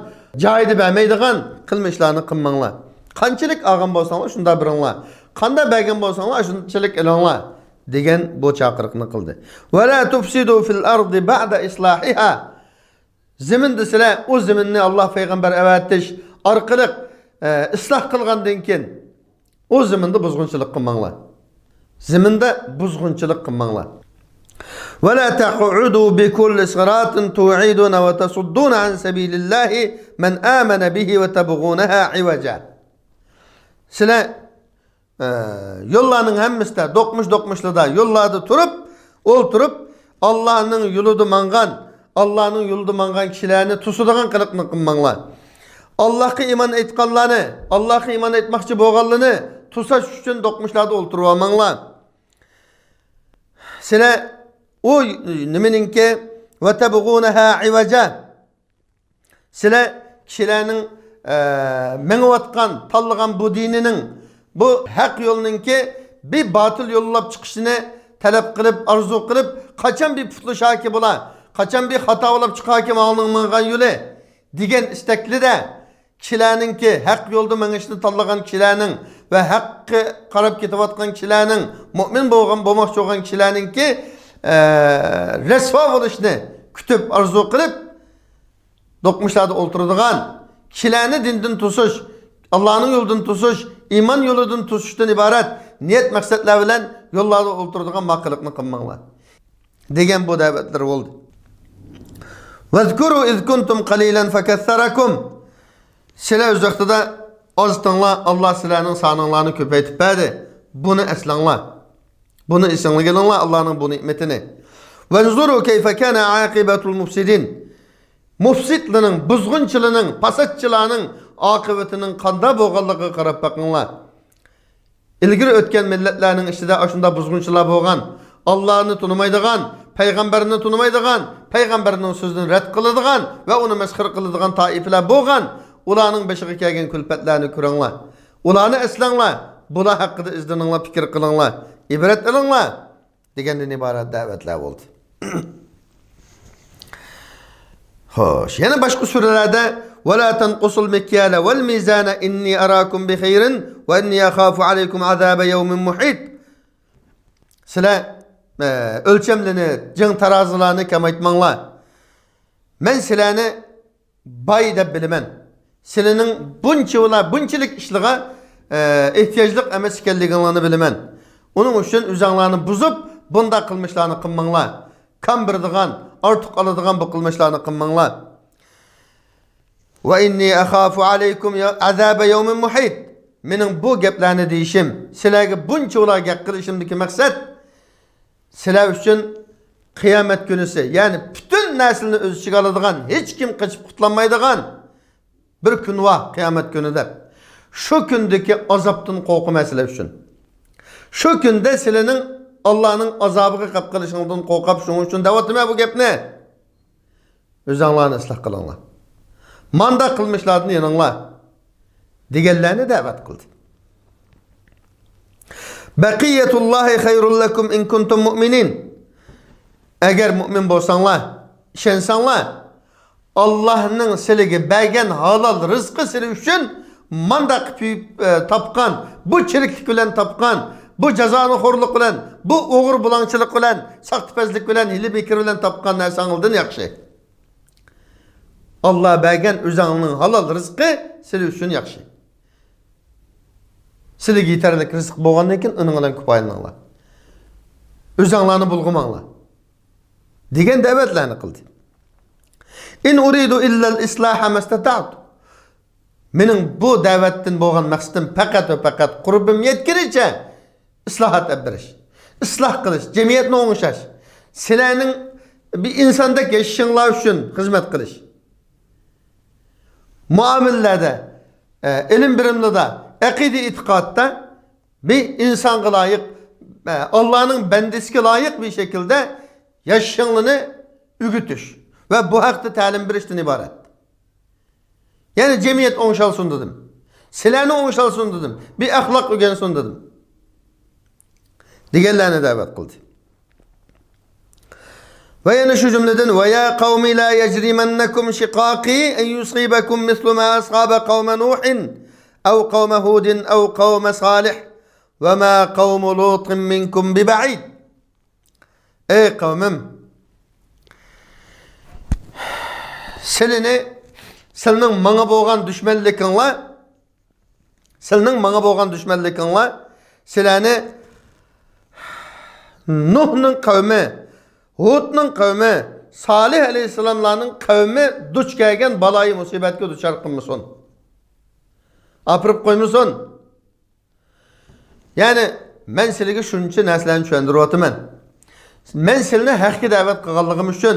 جايىدا بەرمەيدىغان قىلمىشلارنى قىلماڭلار. قانچىلىك ئالغان بولساڭلار، شۇنداق بېرىڭلار. قانداق بەرگەن بولساڭلار، شۇنچىلىك ئېلىڭلار، دېگەن بۇ چاقىرىقنى قىلدى. ولا تفسدوا في الأرض بعد إصلاحها. زېمىندا سىلەر ئۇ زېمىننى ئاللا پەيغەمبەر ئەۋەتىش ئارقىلىق، ئە، ئىسلاھ قىلغاندىن كېيىن، ئۇ زېمىندا بۇزغۇنچىلىق قىلماڭلار. زېمىندا بۇزغۇنچىلىق قىلماڭلار. ولا تقعدوا بكل صراط توعدون وتصدون عن سبيل الله من آمن به وتبغونها عوجا. سىلەر ئە، يوللارنىڭ ھەممىسىدە، دوقمۇش-دوقمۇشلىدا يوللاردا تۇرۇپ، ئولتۇرۇپ، ئاللانىڭ يولىدا ماڭغان، ئاللانىڭ يولىدا ماڭغان كىشىلەرنى توسىدىغان قىلىقنى قىلماڭلار. ئاللاھقا ئىمان ئېيتقانلارنى، ئاللاھقا ئىمان ئېيتماقچى بولغانلىرىنى توساش ئۈچۈن دوقمۇشلاردا ئولتۇرۇۋالماڭلار. سىلەر ئۇ نېمىنىڭكى، وتبغونها عوجا. سىلەر كىشىلەرنىڭ، ئە، مېڭىۋاتقان، تاللىغان بۇ دىنىنىڭ، بۇ ھەق يولنىڭكى بىر باتىل يوللاپ چىقىشىنى تەلەپ قىلىپ، ئارزۇ قىلىپ، قاچان بىر پۇتلىشاركى بۇلار، قاچان بىر خاتا بولاپ چىقاركى ماڭىنىڭ ماڭغان يولى دېگەن ئىستەكلىدە، كىشىلەرنىڭكى ھەق يولدا مېڭىشنى تاللىغان كىشىلەرنىڭ ۋە ھەققە قاراپ كېتىۋاتقان كىشىلەرنىڭ، مۆمىن بولغان، بولماقچى بولغان كىشىلەرنىڭكى، ئە، رەسۋا بولۇشىنى كۈتۈپ، ئارزۇ قىلىپ، دوقمۇشلاردا ئولتۇرىدىغان، كىشىلەرنى دىندىن توسۇش، ئاللانىڭ يولىدىن توسۇش، ئىمان يولىدىن توسۇشتىن ئىبارەت نىيەت مەقسەتلەر بىلەن يوللاردا ئولتۇرىدىغان ما قىلىقنى قىلماڭلار، دېگەن بۇ دەۋەتلىرى بولدى. واذكروا إذ كنتم قليلا فكثركم. سىلەر ئۆز ۋاقتىدا ئازىتىڭلار، ئاللا سىلەرنىڭ سانىڭلارنى كۆپەيتىپ بەردى. بۇنى ئەسلەڭلار. بۇنى ئېسىڭلارغا ئېلىڭلار، ئاللانىڭ بۇ نېمىتىنى. وانظروا كيف كان عاقبة المفسدين. مۇفسىدلىرىنىڭ، بۇزغۇنچىلىرىنىڭ، پاساتچىلارنىڭ ئاقىۋىتىنىڭ قانداق بولغانلىقىغا قاراپ بېقىڭلار. ئىلگىرى ئۆتكەن مىللەتلەرنىڭ ئىچىدە ئاشۇنداق بۇزغۇنچىلار بولغان، ئاللانى تونۇمايدىغان، پەيغەمبەرنى تونۇمايدىغان، پەيغەمبەرنىڭ سۆزىنى رەت قىلىدىغان ۋە ئۇنى مەسخىرە قىلىدىغان تائىپىلەر بولغان. ئۇلارنىڭ بېشىغا كەلگەن كۈلپەتلەرنى كۆرۈڭلار. ئۇلارنى ئەسلەڭلار. بۇلار ھەققىدە ئىزدىنىڭلار، پىكىر قىلىڭلار، ئىبرەت ئېلىڭلار دېگەندىن ئىبارەت دەۋەتلەر بولدى. خوش، يەنە باشقا سۈرىلەردە: ولا تنقصوا المكيال والميزان إني أراكم بخير وإني أخاف عليكم عذاب يوم محيط. سىلەر، ئە، ئۆلچەملىرىنى، جىڭ تارازىلارنى كېمەيتمەڭلار. مەن سىلەرنى باي دەپ بىلىمەن. سىلىنىڭ بۇنچىۋالا، بۇنچىلىك ئىشلىغا، ئە، ئېھتىياجلىق ئەمەس ئىكەنلىكىڭلارنى بىلىمەن. ئۇنىڭ ئۈچۈن ئۆزەڭلارنى بۇزۇپ، بۇنداق قىلمىشلارنى قىلماڭلار. كام بېرىدىغان، ئارتۇق ئالىدىغان بۇ قىلمىشلارنى قىلماڭلار. وإني أخاف عليكم عذاب يوم محيط. مېنىڭ بۇ گەپلەرنى دېيىشىم، سىلەرگە بۇنچىۋالا گەپ قىلىشىمدىكى مەقسەت، سىلەر ئۈچۈن قىيامەت كۈنىسى، يەنى پۈتۈن نەرسىلەرنى ئۆز ئىچىگە ئالىدىغان، ھېچكىم قېچىپ قۇتۇلالمايدىغان بىر كۈن بار، قىيامەت كۈنى دەپ. شۇ كۈندىكى ئازابتىن قورقىمەن سىلەر ئۈچۈن. شۇ كۈندە سىلەرنىڭ ئاللانىڭ ئازابىغا قېلىپ قېلىشىڭدىن قورقۇپ، شۇنىڭ ئۈچۈن دەۋاتىمەن بۇ گەپنى. ئۆزەڭلارنى ئىسلاھ قىلىڭلار. مانداق قىلمىشلاردىن يېنىڭلار، دېگەنلەرنى دەۋەت قىلدى. بقية الله خير لكم إن كنتم مؤمنين. ئەگەر مۇئمىن بولساڭلار، ئىشەنسەڭلار، ئاللانىڭ سىلىگە بەرگەن ھالال رىزقى سىلى ئۈچۈن مانداق قىلىپ، ئە، تاپقان، بۇ چىرىكلىك بىلەن تاپقان، بۇ جازانىخورلۇق بىلەن، بۇ ئوغرى بۇلاڭچىلىق بىلەن، ساختىپەزلىك بىلەن، ھىيلە مىكىر بىلەن تاپقان نەرسەڭدىن ياخشى. ئاللا بەرگەن ئۆزەڭنىڭ ھالال رىزقى سىلى ئۈچۈن ياخشى. سىلىگە يېتەرلىك رىزىق بولغاندىن كېيىن ئۇنىڭ بىلەن كۇپايىلىنىڭلار. ئۆزەڭلارنى بۇلغىماڭلار، دېگەن دەۋەتلەرنى قىلدى. إن أريد إلا الإصلاح ما استطعت. مېنىڭ بۇ دەۋەتتىن بولغان مەقسىتىم پەقەت ۋە پەقەت قۇربۇم يەتكىنىچە ئىسلاھات ئېلىپ بېرىش، ئىسلاھ قىلىش، جەمئىيەتنى ئوڭشاش، سىلەرنىڭ بىر ئىنساندەك ياشىشىڭلار ئۈچۈن خىزمەت قىلىش. مۇئامىلىلەردە، ئە، ئىلىم بېرىملىدا، ئەقىدە ئېتىقادتا بىر ئىنسانغا لايىق، ئە، ئاللانىڭ بەندىسىگە لايىق بىر شەكىلدە ياشىشىڭلارنى ئۆگىتىش ۋە بۇ ھەقتە تەلىم بېرىشتىن ئىبارەت. يەنى جەمئىيەت ئوڭشالسۇن دېدىم. سىلەرنى ئوڭشالسۇن دېدىم. بىر ئەخلاق ئۆگەنسۇن دېدىم. دېگەنلەرنى دەۋەت قىلدى. ۋە يەنە شۇ جۈملىدىن: ويا قوم لا يجرمنكم شقاقي أن يصيبكم مثل ما أصاب قوم نوح أو قوم هود أو قوم صالح وما قوم لوط منكم ببعيد. ئەي قەۋمىم، سىلىنى، سىلىنىڭ ماڭا بولغان دۈشمەنلىكىڭلار، سىلىنىڭ ماڭا بولغان دۈشمەنلىكىڭلار سىلەرنى نۇھنىڭ قەۋمى، ھۇدنىڭ قەۋمى، سالىھ ئەلەيھىسسالاملارنىڭ قەۋمى دۇچ كەلگەن بالايى مۇسىبەتكە دۇچار قىلمىسۇن. ئاپىرىپ قويمىسۇن. يەنى، مەن سىلىگە شۇنچە نەرسىلەرنى چۈشەندۈرۈۋاتىمەن. مەن سىلىنى ھەققە دەۋەت قىلغانلىقىم ئۈچۈن،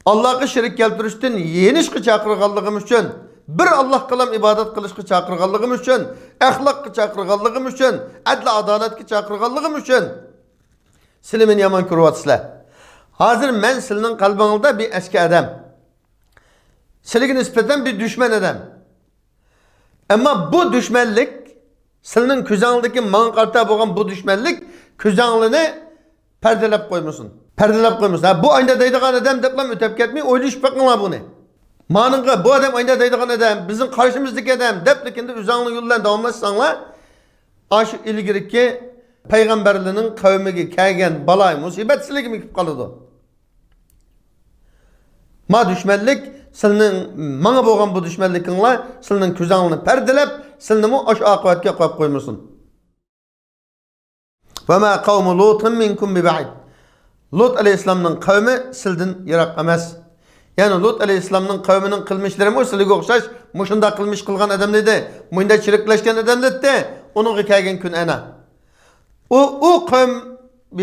ئاللاغا شېرىك كەلتۈرۈشتىن يېنىشقا چاقىرغانلىقىم ئۈچۈن، بىر ئاللاغىلا ئىبادەت قىلىشقا چاقىرغانلىقىم ئۈچۈن، ئەخلاققا چاقىرغانلىقىم ئۈچۈن، ئەدىل-ئادالەتكە چاقىرغانلىقىم ئۈچۈن، سىلى مېنى يامان كۆرۈۋاتىسىلەر. ھازىر مەن سىلىنىڭ قەلبىڭىزدە بىر ئەسكى ئادەم. سىلىگە نىسبەتەن بىر دۈشمەن ئادەم. ئەمما بۇ دۈشمەنلىك، سىلىنىڭ كۆزەڭلىكى ماڭا قارىتا بولغان بۇ دۈشمەنلىك كۆزەڭلىنى پەردىلەپ قويمىسۇن. پەردىلەپ قويمىسۇن. ھە، بۇ ئاينى دەيدىغان ئادەم دەپلا ئۆتەپ كەتمەي، ئويلىشىپ بېقىڭلار بۇنى. مانىڭغا بۇ ئادەم ئاينى دەيدىغان ئادەم، بىزنىڭ قارشىمىزدىكى ئادەم دەپ، لېكىن ئۆزەڭلار يول بىلەن داۋاملاشساڭلار، ئاشۇ ئىلگىرىكى پەيغەمبەرلەرنىڭ قەۋمىگە كەلگەن بالايى مۇسىبەت سىلىگىمۇ كېلىپ قالىدۇ. ما دۈشمەنلىك، سىلىنىڭ ماڭا بولغان بۇ دۈشمەنلىكىڭلار سىلىنىڭ كۆزەڭلىرىنى پەردىلەپ، سىلىنىمۇ ئاشۇ ئاقىۋەتكە قويۇپ قويمىسۇن. وما قوم لوط منكم ببعيد. لۇت ئەلەيھىسسالامنىڭ قەۋمى سىلدىن يىراق ئەمەس. يەنى لۇت ئەلەيھىسسالامنىڭ قەۋمىنىڭ قىلمىشلىرىمۇ سىلىگە ئوخشاش مۇشۇنداق قىلمىش قىلغان ئادەملەر ئىدى، مۇشۇنداق شېرىكلەشكەن ئادەملەر ئىدى. ئۇنىڭغا كەلگەن كۈن ئەنە. ئۇ، ئۇ قەۋم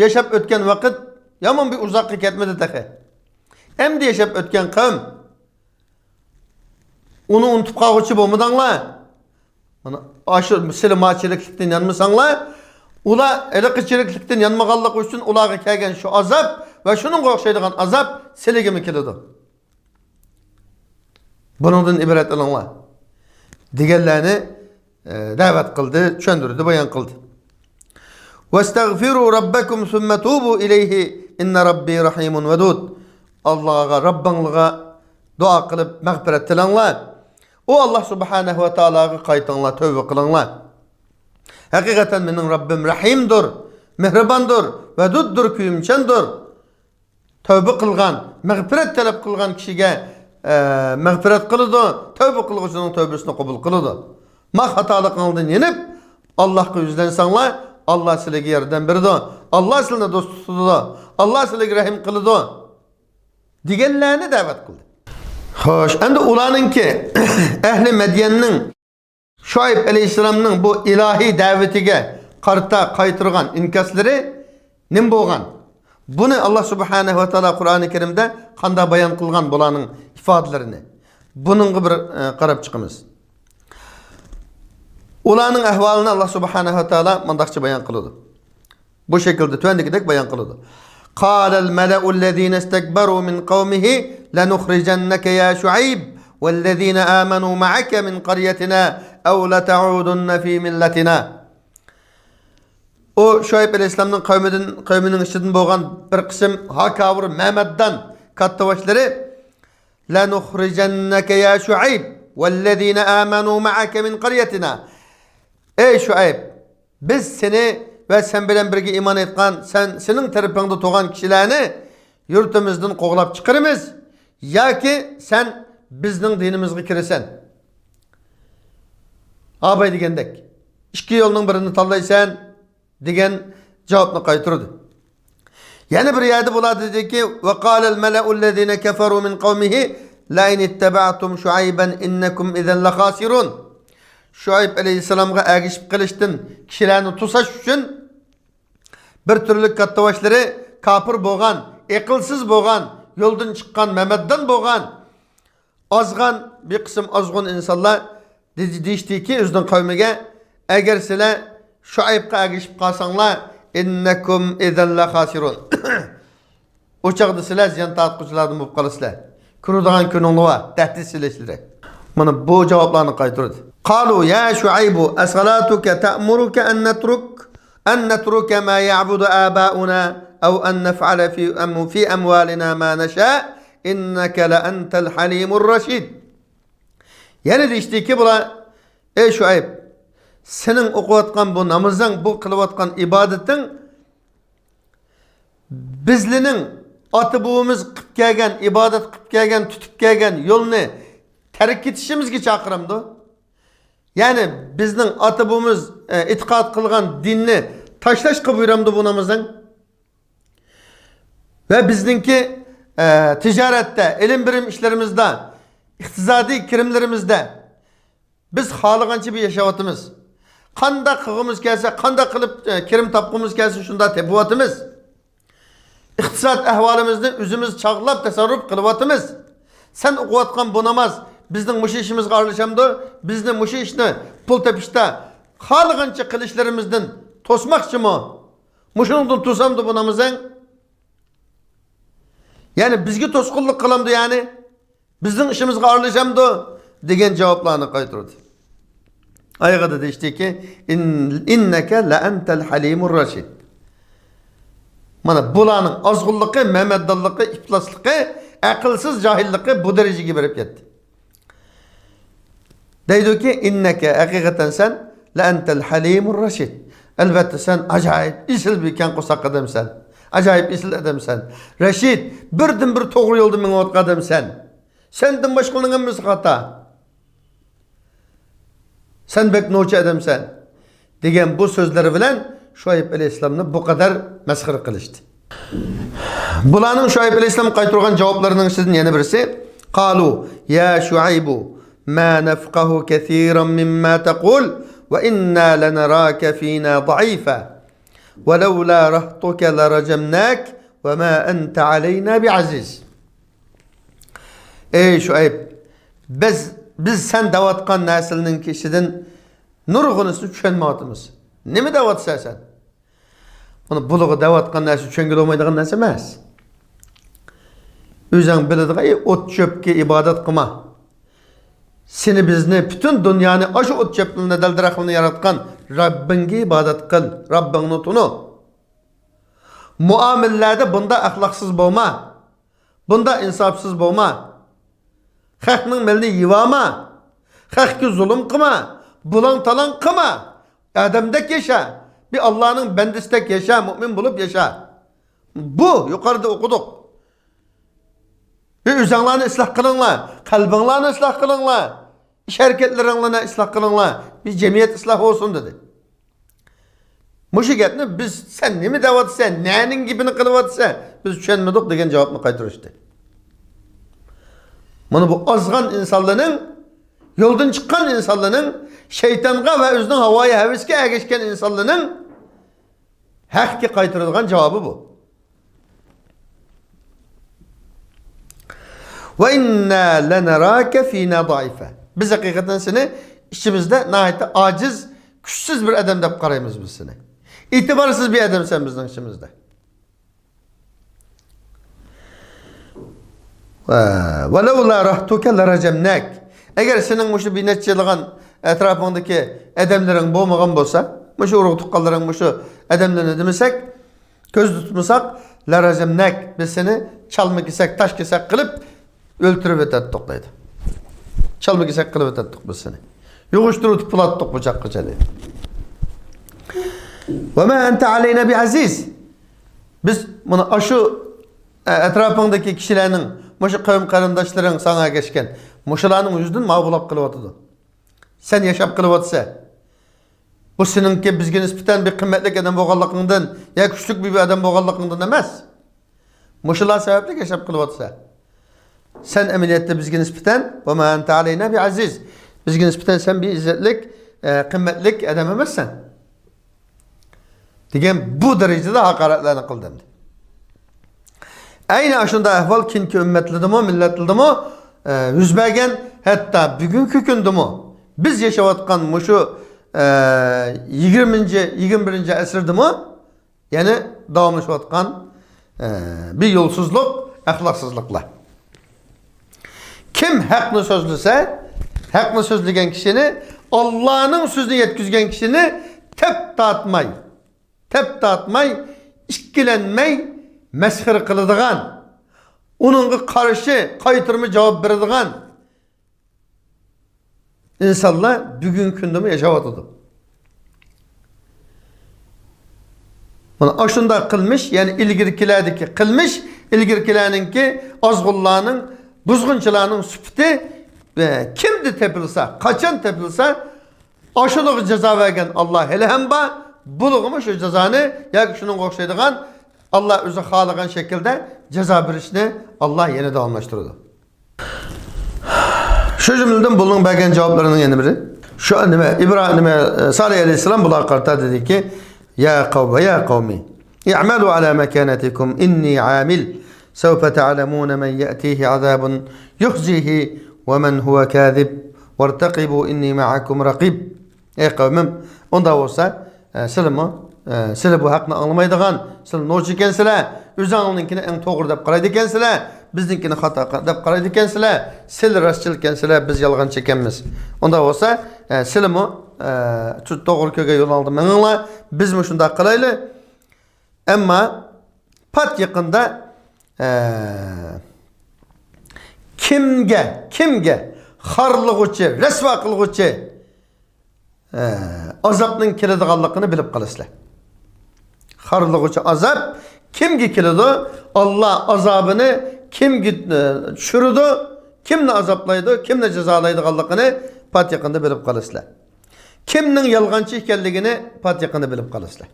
ياشاپ ئۆتكەن ۋاقىت يامان بىر ئۇزاققا كەتمىدى تېخى. ئەمدى ياشاپ ئۆتكەن قەۋم ئۇنى ئۇنتۇپ قالغۇچى بولمىدىڭلار. مانا، ئاشۇ سىلى ما چىرىكلىكتىن يانمىساڭلار، ئۇلار ھېلىقى چىرىكلىكتىن يانمىغانلىقى ئۈچۈن ئۇلارغا كەلگەن شۇ ئازاب ۋە شۇنىڭغا ئوخشايدىغان ئازاب سىلىگىمۇ كېلىدۇ. بۇنىڭدىن ئىبرەت ئېلىڭلار، دېگەنلەرنى، ئە، دەۋەت قىلدى، چۈشەندۈردى، بايان قىلدى. «ۋەستەغفىرۇ رەببەكۇم سۇممە تۇبۇ ئىلەيھى ئىننە رەببى رەھىمۇن ۋەدۇد.» ئاللاغا، رەببىڭلارغا دۇئا قىلىپ مەغپىرەت تىلەڭلار. ئۇ ئاللا سۇبھانەھۇ ۋە تائالاغا قايتىڭلار، تەۋبە قىلىڭلار. ھەقىقەتەن مېنىڭ رەببىم رەھىمدۇر، مېھرىباندۇر، ۋەدۇددۇر، كۆيۈمچاندۇر. تەۋبە قىلغان، مەغپىرەت تەلەپ قىلغان كىشىگە، ئە، مەغپىرەت قىلىدۇ، تەۋبە قىلغۇچىنىڭ تەۋبىسىنى قوبۇل قىلىدۇ. ما خاتالىقىڭدىن يېنىپ، ئاللاھقا يۈزلەنسەڭلار، ئاللا سىلەرگە ياردەم بېرىدۇ، ئاللا سىلىنى دوست تۇتىدۇ، ئاللا سىلەرگە رەھىم قىلىدۇ، دېگەنلەرنى دەۋەت قىلدى. خوش، ئەمدى ئۇلارنىڭكى، ئەھلى مەديەننىڭ شۇئەيب ئەلەيھىسسالامنىڭ بۇ ئىلاھىي دەۋىتىگە قارىتا قايتۇرغان ئىنكاسلىرى نېمە بولغان؟ بۇنى ئاللا سۇبھانەھۇ ۋە تائالا قۇرئانى كەرىمدە قانداق بايان قىلغان بۇلارنىڭ ئىپادىلىرىنى؟ بۇنىڭغا بىر، ئە، قاراپ چىقىمىز. ئۇلارنىڭ ئەھۋالىنى ئاللا سۇبھانەھۇ ۋە تائالا مۇنداقچە بايان قىلىدۇ. بۇ شەكىلدە تۆۋەندىكىدەك بايان قىلىدۇ. قال الملأ الذين استكبروا من قومه لنخرجنك يا شعيب والذين آمنوا معك من قريتنا أو لتعودن في ملتنا. ئۇ شۇئەيب ئەلەيھىسسالامنىڭ قەۋمىدىن، قەۋمىنىڭ ئىچىدىن بولغان بىر قىسىم ھاكاۋۇر مەمەددان كاتتىباشلىرى، لنخرجنك يا شعيب والذين آمنوا معك من قريتنا. ئەي شۇئەيب، بىز سېنى ۋە سەن بىلەن بىرگە ئىمان ئېيتقان، سەن، سېنىڭ تەرىپىڭدە تۇرغان كىشىلەرنى يۇرتىمىزدىن قوغلاپ چىقىرىمىز ياكى سەن بىزنىڭ دىنىمىزغا كىرىسەن. ئاباي دېگەندەك، ئىككى يولنىڭ بىرىنى تاللايسەن، دېگەن جاۋابنى قايتۇردى. يەنە بىر يەردە بۇلار دېدىكى، وقال الملأ الذين كفروا من قومه لئن اتبعتم شعيبا إنكم إذا لخاسرون. شۇئەيب ئەلەيھىسسالامغا ئەگىشىپ قېلىشتىن كىشىلەرنى توساش ئۈچۈن بىر تۈرلۈك كاتتىباشلىرى كاپىر بولغان، ئەقىلسىز بولغان، يولدىن چىققان مەمەددان بولغان، ئازغان بىر قىسىم ئازغۇن ئىنسانلار دېدى، دېيىشتىكى ئۆزىنىڭ قەۋمىگە، ئەگەر سىلەر شۇئەيبقا ئەگىشىپ قالساڭلار، إنكم إذا لخاسرون. ئۇ چاغدا سىلەر زىيان تارتقۇچىلاردىن بولۇپ قالىسىلەر. كۆرىدىغان كۈنۈڭلار بار، تەھدىت سېلىشلىرى. مانا بۇ جاۋابلارنى قايتۇردى. قالوا يا شعيب أصلاتك تأمرك أن نترك، أن نترك ما يعبد آباؤنا أو أن نفعل في أم-، في أموالنا ما نشاء إنك لأنت الحليم الرشيد. يەنە دېيىشتىكى بۇلار، ئەي شۇئەيب، سېنىڭ ئوقۇۋاتقان بۇ نامىزىڭ، بۇ قىلىۋاتقان ئىبادىتىڭ بىزلىنىڭ ئاتا-بوۋىمىز قىلىپ كەلگەن، ئىبادەت قىلىپ كەلگەن، تۇتۇپ كەلگەن يولنى تەرك كېتىشىمىزگە چاقىرامدۇ؟ يەنى بىزنىڭ ئاتا-بوۋىمىز، ئە، ئېتىقاد قىلغان دىننى تاشلاشقا بۇيرامدۇ بۇ نامىزىڭ؟ ۋە بىزنىڭكى، ئە، تىجارەتتە، ئېلىم-بېرىم ئىشلىرىمىزدا، ئىقتىسادىي كىرىملىرىمىزدە بىز خالىغانچە بىر ياشاۋاتىمىز. قانداق قىلغۇمىز كەلسە، قانداق قىلىپ، ئە، كىرىم تاپقۇمىز كەلسە، شۇنداق تېپىۋاتىمىز. ئىقتىساد ئەھۋالىمىزنى ئۆزىمىز چاغلاپ تەسەررۇپ قىلىۋاتىمىز. سەن ئوقۇۋاتقان بۇ ناماز بىزنىڭ مۇشۇ ئىشىمىزغا ئارىلىشامدۇ؟ بىزنى مۇشۇ ئىشنى، پۇل تېپىشتا خالىغانچە قىلىشلىرىمىزدىن توسماقچىمۇ؟ مۇشۇنىڭدىن توسامدۇ بۇ نامىزىڭ؟ يەنى بىزگە توسقۇنلۇق قىلامدۇ يەنى؟ بىزنىڭ ئىشىمىزغا ئارىلىشامدۇ؟ دېگەن جاۋابلارنى قايتۇردى. ئايىغىدا دېيىشتىكى، إن-، إنك لأنت الحليم الرشيد. مانا بۇلارنىڭ ئازغۇنلۇقى، مەمەددانلىقى، ئىپلاسلىقى، ئەقىلسىز جاھىللىقى بۇ دەرىجىگە بېرىپ يەتتى. دەيدۇكى، إنك، ھەقىقەتەن سەن، لأنت الحليم الرشيد. ئەلۋەتتە سەن ئاجايىپ ئېسىل بىر كەڭ قورساق ئادەمسەن. ئاجايىپ ئېسىل ئادەمسەن. رەشىد، بىردىنبىر توغرا يولدا مېڭىۋاتقان ئادەمسەن. سەندىن باشقىلارنىڭ ھەممىسى خاتا. سەن بەك نوچى ئادەمسەن، دېگەن بۇ سۆزلىرى بىلەن شۇئەيب ئەلەيھىسسالامنى بۇ قەدەر مەسخىرە قىلىشتى. بۇلارنىڭ شۇئەيب ئەلەيھىسسالامغا قايتۇرغان جاۋابلىرىنىڭ ئىچىدىن يەنە بىرسى، قالوا يا شعيب ما نفقه كثيرا مما تقول وإنا لنراك فينا ضعيفا ولولا رهطك لرجمناك وما أنت علينا بعزيز. ئەي شۇئەيب، بىز، بىز سەن دەۋاتقان نەرسىلەرنىڭ ئىچىدىن نۇرغۇنىسىنى چۈشەنمەيۋاتىمىز. نېمە دەۋاتىسەن سەن؟ بۇنى بۇلىغا دەۋاتقان نەرسە چۈشەنگىلى بولمايدىغان نەرسە ئەمەس. ئۆزۈڭ بىلىدىغان، ئەي، ئوت چۆپكە ئىبادەت قىلما. سېنى، بىزنى، پۈتۈن دۇنيانى، ئاشۇ ئوت چۆپلىرىنى، دەل-دەرەخلىرىنى ياراتقان رەببىڭگە ئىبادەت قىل. رەببىڭنى تونۇ. مۇئامىلىلەردە بۇنداق ئەخلاقسىز بولما. بۇنداق ئىنساپسىز بولما. خەقنىڭ مېلىنى يېۋالما. خەقكە زۇلۇم قىلما. بۇلاڭ-تالاڭ قىلما. ئادەمدەك ياشا. بىر ئاللانىڭ بەندىسىدەك ياشا، مۇئمىن بولۇپ ياشا. بۇ يۇقىرىدا ئوقۇدۇق. بىر ئۆزۈڭلارنى ئىسلاھ قىلىڭلار، قەلبىڭلارنى ئىسلاھ قىلىڭلار، ئىش-ھەرىكەتلىرىڭلارنى ئىسلاھ قىلىڭلار، بىر جەمئىيەت ئىسلاھ بولسۇن، دېدى. مۇشۇ گەپنى بىز، سەن نېمە دەۋاتىسەن، نەنىڭ گېپىنى قىلىۋاتىسەن، بىز چۈشەنمىدۇق، دېگەن جاۋابنى قايتۇرۇشتى. مانا بۇ ئازغان ئىنسانلارنىڭ، يولدىن چىققان ئىنسانلارنىڭ، شەيتانغا ۋە ئۆزىنىڭ ھاۋايى ھەۋىسىگە ئەگەشكەن ئىنسانلارنىڭ ھەققە قايتۇرىدىغان جاۋابى بۇ. وإنا لنراك فينا ضعيفا. بىز ھەقىقەتەن سېنى ئىچىمىزدە ناھايىتى ئاجىز، كۈچسىز بىر ئادەم دەپ قارايمىز بىز سېنى. ئېتىبارسىز بىر ئادەمسەن بىزنىڭ ئىچىمىزدە. ولولا رهطك لرجمناك. ئەگەر سېنىڭ مۇشۇ بىر نەچچە يىللىغان ئەتراپىڭدىكى ئادەملىرىڭ بولمىغان بولسا، مۇشۇ ئۇرۇق-تۇغقانلىرىڭ، مۇشۇ ئادەملەرنى دېمىسەك، كۆزدە تۇتمىساق، لرجمناك، بىز سېنى چالما كېسەك، تاش كېسەك قىلىپ ئۆلتۈرۈپ ئۆتەتتۇق دەيدۇ. چالما كېسەك قىلىپ ئۆتەتتۇق بىز سېنى. يوغۇشتۇرۇۋېتىپ پۇلاتتۇق بۇ چاغقىچە دەيدۇ. وما أنت علينا بعزيز. بىز مانا ئاشۇ، ئە، ئەتراپىڭدىكى كىشىلەرنىڭ، مۇشۇ قەۋم قېرىنداشلىرىڭ ساڭا ئەگەشكەن، مۇشۇلارنىڭ يۈزىدىن ماۋۇ بولاپ قېلىۋاتىدۇ. سەن ياشاپ قېلىۋاتىسەن. بۇ سېنىڭكى بىزگە نىسبەتەن بىر قىممەتلىك ئادەم بولغانلىقىڭدىن يا كۈچلۈك بىر ئادەم بولغانلىقىڭدىن ئەمەس. مۇشۇلار سەۋەبلىك ياشاپ قېلىۋاتىسەن. سەن ئەمەلىيەتتە بىزگە نىسبەتەن، وما أنت علينا بعزيز. بىزگە نىسبەتەن سەن بىر ئىززەتلىك، ئە، قىممەتلىك ئادەم ئەمەسسەن. دېگەن بۇ دەرىجىدە ھاقارەتلەرنى قىلدى ئەمدى. ئەينى ئاشۇنداق ئەھۋال كېيىنكى ئۈممەتلىرىدىمۇ، مىللەتلىرىدىمۇ، ئە، يۈز بەرگەن، ھەتتا بۈگۈنكى كۈندىمۇ بىز ياشاۋاتقان مۇشۇ، ئە، يىگىرمىنچى، يىگىرمە بىرىنچى ئەسىردىمۇ يەنە داۋاملىشىۋاتقان، ئە، بىر يولسىزلىق، ئەخلاقسىزلىقلار. كىم ھەقنى سۆزلىسە، ھەقنى سۆزلىگەن كىشىنى، ئاللانىڭ سۆزىنى يەتكۈزگەن كىشىنى تەپ تارتماي، تەپ تارتماي، ئىككىلەنمەي مەسخىرە قىلىدىغان، ئۇنىڭغا قارشى قايتۇرما جاۋاب بېرىدىغان، ئىنسانلار بۈگۈنكى كۈندىمۇ ياشاۋاتىدۇ. مانا ئاشۇنداق قىلمىش، يەنى ئىلگىرىكىلەردىكى قىلمىش، ئىلگىرىكىلەرنىڭكى، ئازغۇنلارنىڭ، بۇزغۇنچىلارنىڭ سۈپىتى، ئە، كىمدە تېپىلسا، قاچان تېپىلسا، ئاشۇنىڭغا جازا بەرگەن ئاللا ھېلىھەم بار، بۇلىغىمۇ شۇ جازانى ياكى شۇنىڭغا ئوخشايدىغان ئاللا ئۆزى خالىغان شەكىلدە جازا بېرىشنى ئاللا يەنە داۋاملاشتۇرىدۇ. شۇ جۈملىدىن بۇنىڭ بەرگەن جاۋابلىرىنىڭ يەنە بىرى. شۇ نېمە، ئىبرا-، نېمە، سالىھ ئەلەيھىسسالام بۇلارغا قارىتا دېدىكى، يا قەۋم، يا قەۋمى، ئىئمەلۇ ئەلا مەكانەتىكۇم ئىننى ئامىل، سەۋفە تەئلەمۇنە مەن يەئتىھى ئازابۇن يۇخزىھى ۋە مەن ھۇۋە كازىب، ۋەرتەقىبۇ ئىننى مەئەكۇم رەقىب. ئەي قەۋمىم، ئۇنداق بولسا، ئە، سىلىمۇ، ئە، سىلى بۇ ھەقنى ئاڭلىمايدىغان، سىلى نوچى ئىكەنسىلەر، ئۆزۈڭلارنىڭكىنى ئەڭ توغرا دەپ قارايدىكەنسىلەر، بىزنىڭكىنى خاتا دەپ قارايدىكەنسىلەر، سىلى راستچىل ئىكەنسىلەر، بىز يالغانچى ئىكەنمىز. ئۇنداق بولسا، ئە، سىلىمۇ، ئە، شۇ توغرا كۆرگەن يولۇڭلاردا مېڭىڭلار، بىزمۇ شۇنداق قىلايلى. ئەمما پات يېقىندا، ئە، كىمگە، كىمگە خارلىغۇچى، رەسۋا قىلغۇچى، ئە، ئازابنىڭ كېلىدىغانلىقىنى بىلىپ قالىسىلەر. خارلىغۇچى ئازاب كىمگە كېلىدۇ؟ ئاللا ئازابىنى كىمگە، ئە، چۈشۈرىدۇ؟ كىمنى ئازابلايدۇ؟ كىمنى جازالايدىغانلىقىنى پات يېقىندا بىلىپ قالىسىلەر. كىمنىڭ يالغانچى ئىكەنلىكىنى پات يېقىندا بىلىپ قالىسىلەر.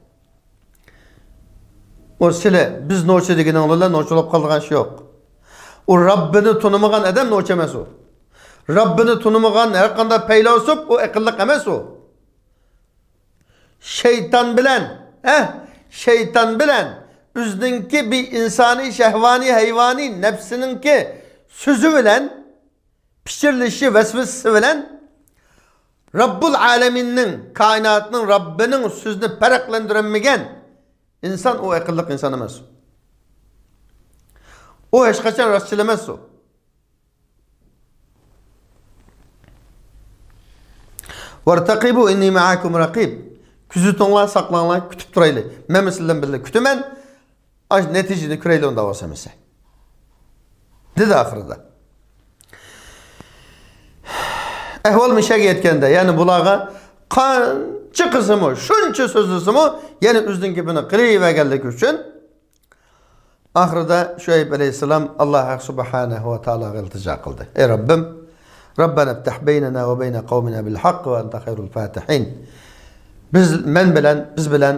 ئۇ سىلى، بىز نوچى دېگىنىڭ بىلەن نوچى بولۇپ قالىدىغان ئىش يوق. ئۇ رەببىنى تونۇمىغان ئادەم نوچى ئەمەس ئۇ. رەببىنى تونۇمىغان ھەر قانداق پەيلاسوپ ئۇ ئەقىللىق ئەمەس ئۇ. شەيتان بىلەن، ھە؟ شەيتان بىلەن ئۆزىنىڭكى بىر ئىنسانىي، شەھۋانىي، ھەيۋانىي نەپسىنىڭكى سۆزى بىلەن، پىچىرلىشى، ۋەسۋەسىسى بىلەن رەببۇل ئالەمىننىڭ، كائىناتنىڭ رەببىنىڭ سۆزىنى پەرقلەندۈرەلمىگەن ئىنسان ئۇ ئەقىللىق ئىنسان ئەمەس. ئۇ ھېچقاچان راستچىل ئەمەس ئۇ. ۋەرتەقىبۇ ئىننى مەئەكۇم رەقىب. كۆزىتىڭلار، ساقلاڭلار، كۈتۈپ تۇرايلى. مەنمۇ سىلەر بىلەن بىللە كۈتىمەن. ئاش نەتىجىنى كۆرەيلى ئۇنداق بولسا مەسە. دېدى ئاخىرىدا. ئەھۋال مۇشەگە يەتكەندە، يەنى بۇلارغا قانچە قىلسىمۇ، شۇنچە سۆزلىسىمۇ، يەنە ئۆزىنىڭ گېپىنى قىلىۋەرگەنلىكى ئۈچۈن، ئاخىرىدا شۇئەيب ئەلەيھىسسالام ئاللا ھەق سۇبھانەھۇ ۋە تائالاغا ئىلتىجا قىلدى. ئەي رەببىم، رەببەنە ئىپتەھ بەينەنا ۋە بەينە قەۋمىنە بىل ھەقق ۋە ئەنتە خەيرۇل فاتىھىن. بىز، مەن بىلەن، بىز بىلەن،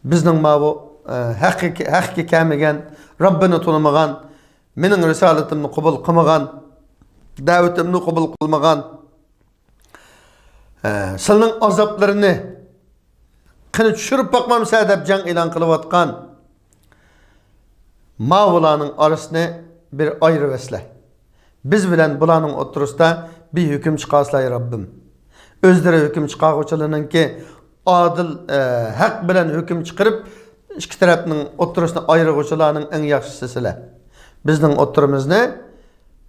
بىزنىڭ ماۋۇ، ئە، ھەققە، ھەققە كەلمىگەن، رەببىنى تونۇمىغان، مېنىڭ رىسالىتىمنى قوبۇل قىلمىغان، دەۋىتىمنى قوبۇل قىلمىغان، ھە، سىلىنىڭ ئازابلىرىنى قېنى چۈشۈرۈپ باقمامسە دەپ جەڭ ئېلان قىلىۋاتقان ماۋۇلارنىڭ ئارىسىنى بىر ئايرىۋەتسىلە. بىز بىلەن بۇلارنىڭ ئوتتۇرىسىدا بىر ھۆكۈم چىقارسىلا، ئەي رەببىم. ئۆزلىرى ھۆكۈم چىقارغۇچىلىرىنىڭكى ئادىل، ئە، ھەق بىلەن ھۆكۈم چىقىرىپ، ئىككى تەرەپنىڭ ئوتتۇرىسىنى ئايرىغۇچىلارنىڭ ئەڭ ياخشىسى سىلەر. بىزنىڭ ئوتتۇرىمىزنى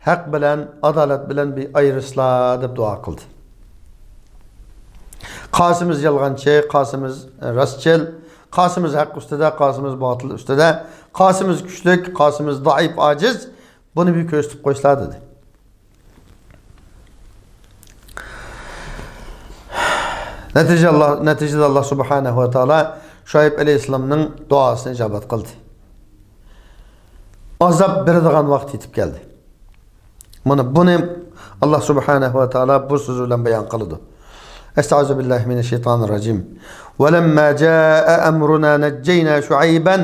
ھەق بىلەن، ئادالەت بىلەن بىر ئايرىسىلا دەپ دۇئا قىلدى. قاسىمىز يالغانچى، قاسىمىز راستچىل، قاسىمىز ھەق ئۈستىدە، قاسىمىز باتىل ئۈستىدە، قاسىمىز كۈچلۈك، قاسىمىز زەئىپ، ئاجىز، بۇنى بىر كۆرسىتىپ قويسىلا دېدى. نەتىجە ئاللا، نەتىجىدە ئاللا سۇبھانەھۇ ۋە تائالا شۇئەيب ئەلەيھىسسالامنىڭ دۇئاسىنى ئىجابەت قىلدى. ئازاب بېرىدىغان ۋاقىت يېتىپ كەلدى. مانا بۇنى ئاللا سۇبھانەھۇ ۋە تائالا بۇ سۆزى بىلەن بايان قىلىدۇ. أستعوذ بالله من الشيطان الرجيم. ولما جاء أمرنا نجينا شعيبا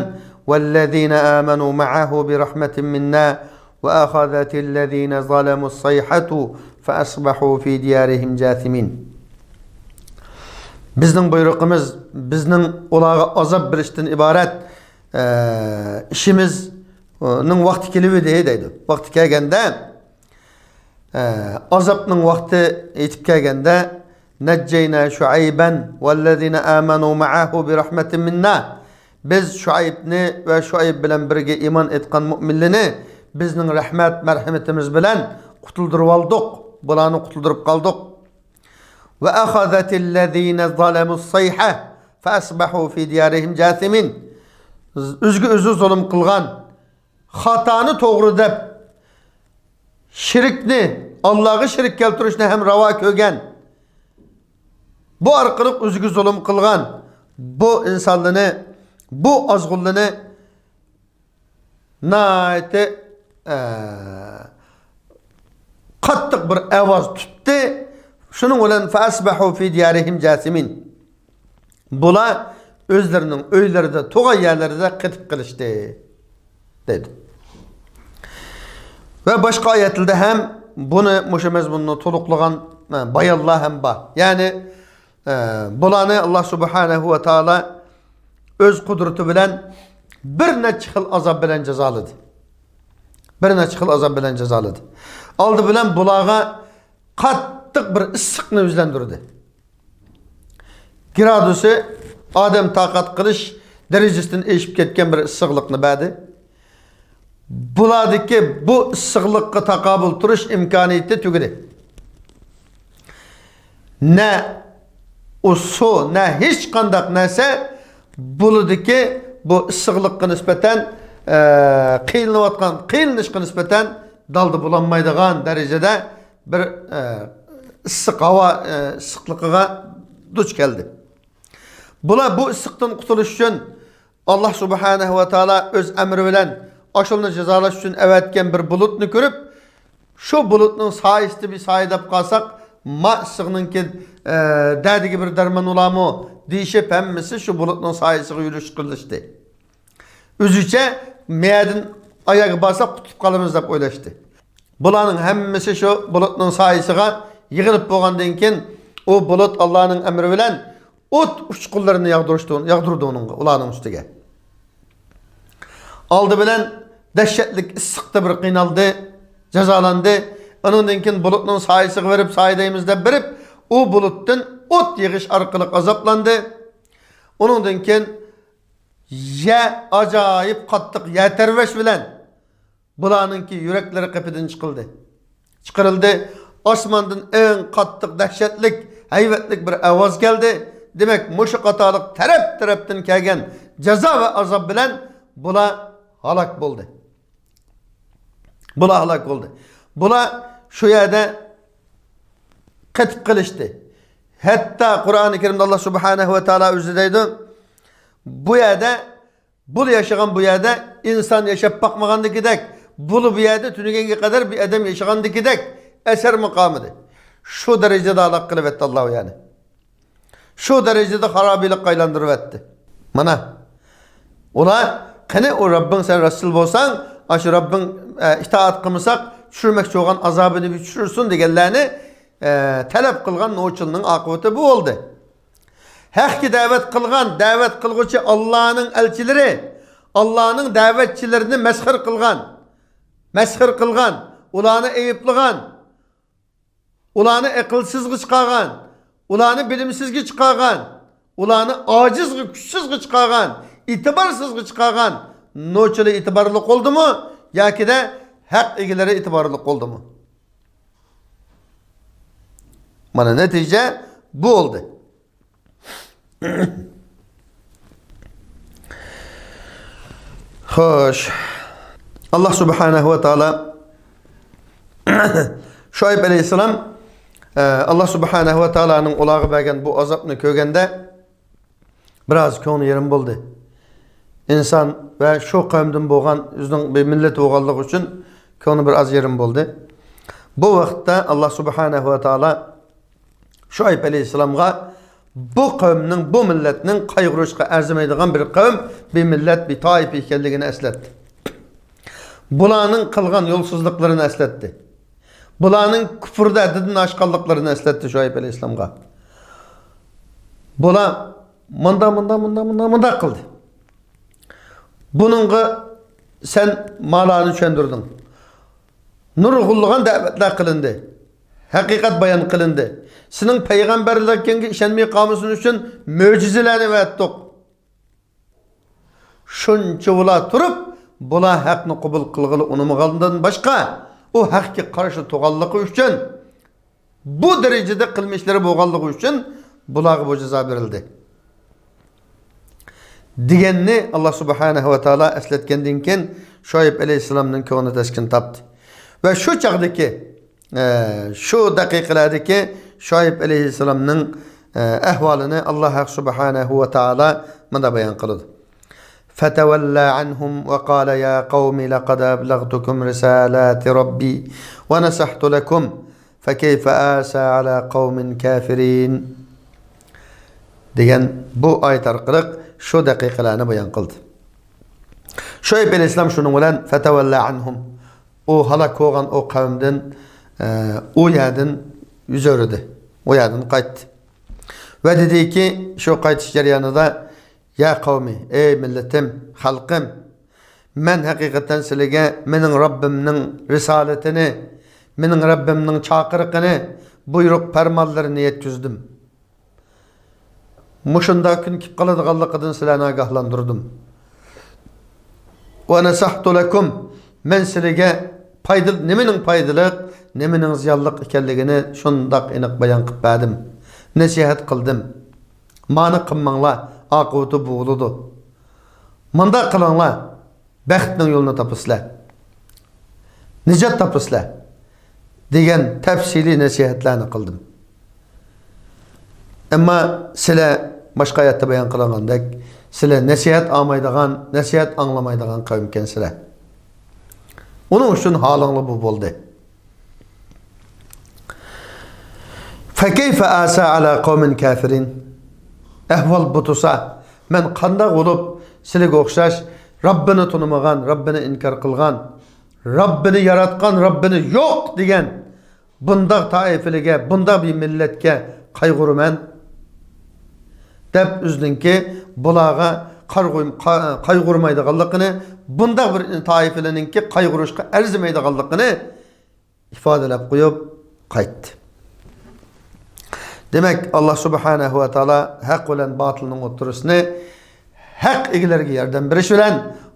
والذين آمنوا معه برحمة منا وأخذت الذين ظلموا الصيحة فأصبحوا في ديارهم جاثمين. بىزنىڭ بۇيرۇقىمىز، بىزنىڭ ئۇلارغا ئازاب بېرىشتىن ئىبارەت، ئە، ئىشىمىزنىڭ ۋاقتى كېلىۋىدى دەيدۇ. ۋاقتى كەلگەندە، ئە، ئازابنىڭ ۋاقتى يېتىپ كەلگەندە، نەججەينا شۇئەيبەن ۋەللەزىنە ئامەنۇ مەئەھۇ بىرەھمەتىن مىننا. بىز شۇئەيبنى ۋە شۇئەيب بىلەن بىرگە ئىمان ئېيتقان مۇئمىنلىرىنى بىزنىڭ رەھمەت، مەرھىمىتىمىز بىلەن قۇتۇلدۇرۇۋالدۇق. بۇلارنى قۇتۇلدۇرۇپ قالدۇق. ۋە ئەخەزەتىللەزىنە زالەمۇس سەيھە فەئەسبەھۇ فى دىيارىھىم جاسىمىن. ئۆزىگە ئۆزى زۇلۇم قىلغان، خاتانى توغرا دەپ، شىركنى، ئاللاغا شىرك كەلتۈرۈشنى ھەم راۋا كۆرگەن، بۇ ئارقىلىق ئۆزىگە زۇلۇم قىلغان بۇ ئىنسانلىرىنى، بۇ ئازغۇنلىرىنى ناھايىتى، ئە، قاتتىق بىر ئاۋاز تۇتتى. شۇنىڭ بىلەن فەئەسبەھۇ فى دىيارىھىم جاسىمىن. بۇلار ئۆزلىرىنىڭ ئۆيلىرىدە، تۇغان يەرلىرىدە قېتىپ قېلىشتى، دەيدۇ. ۋە باشقا ئايەتلەردە ھەم بۇنى، مۇشۇ مەزمۇننى تولۇقلىغان، ئە، بايانلار ھەم بار. يەنى، ئە، بۇلارنى ئاللا سۇبھانەھۇ ۋە تائالا ئۆز قۇدرىتى بىلەن بىر نەچچە خىل ئازاب بىلەن جازالىدى. بىر نەچچە خىل ئازاب بىلەن جازالىدى. ئالدى بىلەن بۇلارغا قاتتىق بىر ئىسسىقنى يۈزلەندۈردى. گرادۇسى ئادەم تاقەت قىلىش دەرىجىسىدىن ئېشىپ كەتكەن بىر ئىسسىقلىقنى بەردى. بۇلاردىكى بۇ ئىسسىقلىققا تاقابىل تۇرۇش ئىمكانىيىتى تۈگىدى. نە ئۇ سۇ، نە ھېچقانداق نەرسە بۇلىدىكى بۇ ئىسسىقلىققا نىسبەتەن، ئە، قىينىلىۋاتقان، قىينىلىشقا نىسبەتەن دالدا بولالمايدىغان دەرىجىدە بىر، ئە، ئىسسىق ھاۋا، ئە، ئىسسىقلىقىغا دۇچ كەلدى. بۇلار بۇ ئىسسىقتىن قۇتۇلۇش ئۈچۈن ئاللا سۇبھانەھۇ ۋە تائالا ئۆز ئەمرى بىلەن ئاشۇلارنى جازالاش ئۈچۈن ئەۋەتكەن بىر بۇلۇتنى كۆرۈپ، شۇ بۇلۇتنىڭ سايىسىدا بىر سايىداپ قالساق، ما ئىسسىقنىڭكى، ئە، دەردىگە بىر دەرمان بولارمۇ دېيىشىپ، ھەممىسى شۇ بۇلۇتنىڭ سايىسىغا يۈرۈش قىلىشتى. ئۆزىچە مەيەردىن ئاياغغا بارساق قۇتۇلۇپ قالىمىز دەپ ئويلاشتى. بۇلارنىڭ ھەممىسى شۇ بۇلۇتنىڭ سايىسىغا يىغىلىپ بولغاندىن كېيىن، ئۇ بۇلۇت ئاللانىڭ ئەمرى بىلەن ئوت ئۇچقۇنلىرىنى ياغدۇرۇشتۇ-، ياغدۇردى ئۇنىڭغا، ئۇلارنىڭ ئۈستىگە. ئالدى بىلەن دەھشەتلىك ئىسسىقتا بىر قىينالدى، جازالاندى. ئۇنىڭدىن كېيىن بۇلۇتنىڭ سايىسىغا بېرىپ، سايە دەيمىز دەپ بېرىپ، ئۇ بۇلۇتتىن ئوت يېغىش ئارقىلىق ئازابلاندى. ئۇنىڭدىن كېيىن يەر ئاجايىپ قاتتىق يەر تەۋرەش بىلەن بۇلارنىڭكى يۈرەكلىرى قېپىدىن چىقىلدى. چىقىرىلدى. ئاسماندىن ئەڭ قاتتىق، دەھشەتلىك، ھەيۋەتلىك بىر ئاۋاز كەلدى. دېمەك، مۇشۇ قاتارلىق تەرەپ-تەرەپتىن كەلگەن جازا ۋە ئازاب بىلەن بۇلار ھالاك بولدى. بۇلار ھالاك بولدى. بۇلار شۇ يەردە قېتىپ قېلىشتى. ھەتتا قۇرئانى كەرىمدە ئاللا سۇبھانەھۇ ۋە تائالا ئۆزى دەيدۇ، بۇ يەردە، بۇ ياشىغان بۇ يەردە ئىنسان ياشاپ باقمىغاندىكىدەك، بۇلا بۇ يەردە تۈنۈگۈنگە قەدەر بىر ئادەم ياشىغاندىكىدەك ئەسەرمۇ قالمىدى. شۇ دەرىجىدە ھالاك قىلىۋەتتى ئاللا يەنى. شۇ دەرىجىدە خارابىلىققا ئايلاندۇرۇۋەتتى. مانا، ئۇلار، قېنى، ئۇ رەببىڭ، سەن رەسۇل بولساڭ، ئاشۇ رەببىڭ، ئە، ئىتائەت قىلمىساق، چۈشۈرمەكچى بولغان ئازابىنى بىر چۈشۈرسۇن دېگەنلەرنى، ئە، تەلەپ قىلغان نوچىلىنىڭ ئاقىۋىتى بۇ بولدى. ھەققە دەۋەت قىلغان، دەۋەت قىلغۇچى ئاللانىڭ ئەلچىلىرى، ئاللانىڭ دەۋەتچىلىرىنى مەسخىرە قىلغان، مەسخىرە قىلغان، ئۇلارنى ئەيىبلىغان، ئۇلارنى ئەقىلسىزغا چىقارغان، ئۇلارنى بىلىمسىزگە چىقارغان، ئۇلارنى ئاجىزغا، كۈچسىزگە چىقارغان، ئېتىبارسىزغا چىقارغان نوچىلار ئېتىبارلىق بولدىمۇ ياكىدە ھەق ئىگىلىرى ئېتىبارلىق بولدىمۇ؟ مانا نەتىجە بۇ بولدى. خوش. ئاللا سۇبھانەھۇ ۋە تائالا شۇئەيب ئەلەيھىسسالام، ئە، ئاللا سۇبھانەھۇ ۋە تائالانىڭ ئۇلارغا بەرگەن بۇ ئازابنى كۆرگەندە، بىراز كۆڭلى يېرىم بولدى. ئىنسان ۋە شۇ قەۋمدىن بولغان، ئۆزىنىڭ بىر مىللىتى بولغانلىقى ئۈچۈن كۆڭلى بىر ئاز يېرىم بولدى. بۇ ۋاقىتتا ئاللا سۇبھانەھۇ ۋە تائالا شۇئەيب ئەلەيھىسسالامغا بۇ قەۋمنىڭ، بۇ مىللەتنىڭ قايغۇرۇشقا ئەرزىمەيدىغان بىر قەۋم، بىر مىللەت، بىر تائىپە ئىكەنلىكىنى ئەسلەتتى. بۇلارنىڭ قىلغان يولسىزلىقلىرىنى ئەسلەتتى. بۇلارنىڭ كۇپۇردا ھەددىدىن ئاشقانلىقلىرىنى ئەسلەتتى شۇئەيب ئەلەيھىسسالامغا. بۇلار مۇنداق، مۇنداق، مۇنداق، مۇنداق، مۇنداق قىلدى. بۇنىڭغا سەن مالارنى چۈشەندۈردۈڭ. نۇرغۇنلىغان دەۋەتلەر قىلىندى. ھەقىقەت بايان قىلىندى. سېنىڭ پەيغەمبەرلىكىڭگە ئىشەنمەي قالمىسۇن ئۈچۈن مۆجىزىلەرنى ئەۋەتتۇق. شۇنچە بولا تۇرۇپ، بۇلار ھەقنى قوبۇل قىلغىلى ئۇنىمىغاندىن باشقا، ئۇ ھەققە قارشى تۇرغانلىقى ئۈچۈن، بۇ دەرىجىدە قىلمىشلىرى بولغانلىقى ئۈچۈن بۇلارغا بۇ جازا بېرىلدى. دېگەننى ئاللا سۇبھانەھۇ ۋە تائالا ئەسلەتكەندىن كېيىن، شۇئەيب ئەلەيھىسسالامنىڭ كۆڭلى تەسكىن تاپتى. ۋە شۇ چاغدىكى، ئە، شۇ دەقىقىلەردىكى شۇئەيب ئەلەيھىسسالامنىڭ، ئە، ئەھۋالىنى ئاللا ھەق سۇبھانەھۇ ۋە تائالا مۇنداق بايان قىلىدۇ. فتولى عنهم وقال يا قوم لقد أبلغتكم رسالات ربي ونصحت لكم فكيف آسى على قوم كافرين دېگەن بۇ ئايەت ئارقىلىق شۇ دەقىقىلەرنى بايان قىلدى. شۇئەيب ئەلەيھىسسالام شۇنىڭ بىلەن فتولى عنهم، ئۇ ھالاك بولغان ئۇ قەۋمدىن، ئە، ئۇ يەردىن يۈز ئۆرۈدى، ئۇ يەردىن قايتتى. ۋە دېدىكى، شۇ قايتىش جەريانىدا، يا قەۋمى، ئەي مىللىتىم، خەلقىم، مەن ھەقىقەتەن سىلىگە مېنىڭ رەببىمنىڭ رىسالىتىنى، مېنىڭ رەببىمنىڭ چاقىرىقىنى، بۇيرۇق پەرمانلىرىنى يەتكۈزدۈم. مۇشۇنداق كۈن كېلىپ قالىدىغانلىقىدىن سىلەرنى ئاگاھلاندۇردۇم. ونصحت لكم، مەن سىلىگە پايدىل-، نېمىنىڭ پايدىلىق، نېمىنىڭ زىيانلىق ئىكەنلىكىنى شۇنداق ئېنىق بايان قىلىپ بەردىم. نەسىھەت قىلدىم. مانى قىلماڭلار، ئاقىۋىتى بۇ بولىدۇ. مۇنداق قىلىڭلار، بەختنىڭ يولىنى تاپىسىلەر. نىجات تاپىسىلەر، دېگەن تەپسىلىي نەسىھەتلەرنى قىلدىم. ئەمما سىلەر باشقا ئايەتتە بايان قىلىنغاندەك، سىلەر نەسىھەت ئالمايدىغان، نەسىھەت ئاڭلىمايدىغان قەۋمكەنسىلەر. ئۇنىڭ ئۈچۈن ھالىڭلار بۇ بولدى. فكيف آسى على قوم كافرين. ئەھۋال بۇ تۇرسا، مەن قانداق بولۇپ سىلىگە ئوخشاش رەببىنى تونۇمىغان، رەببىنى ئىنكار قىلغان، رەببىنى ياراتقان، رەببىنى يوق دېگەن بۇنداق تائىپىلىگە، بۇنداق بىر مىللەتكە قايغۇرىمەن دەپ، ئۆزىنىڭكى بۇلارغا قارغۇي-، قا-، قايغۇرمايدىغانلىقىنى، بۇنداق بىر تائىپىلەرنىڭكى قايغۇرۇشقا ئەرزىمەيدىغانلىقىنى ئىپادىلەپ قويۇپ قايتتى. دېمەك، ئاللا سۇبھانەھۇ ۋە تائالا ھەق بىلەن باتىلنىڭ ئوتتۇرىسىنى ھەق ئىگىلىرىگە ياردەم بېرىش بىلەن،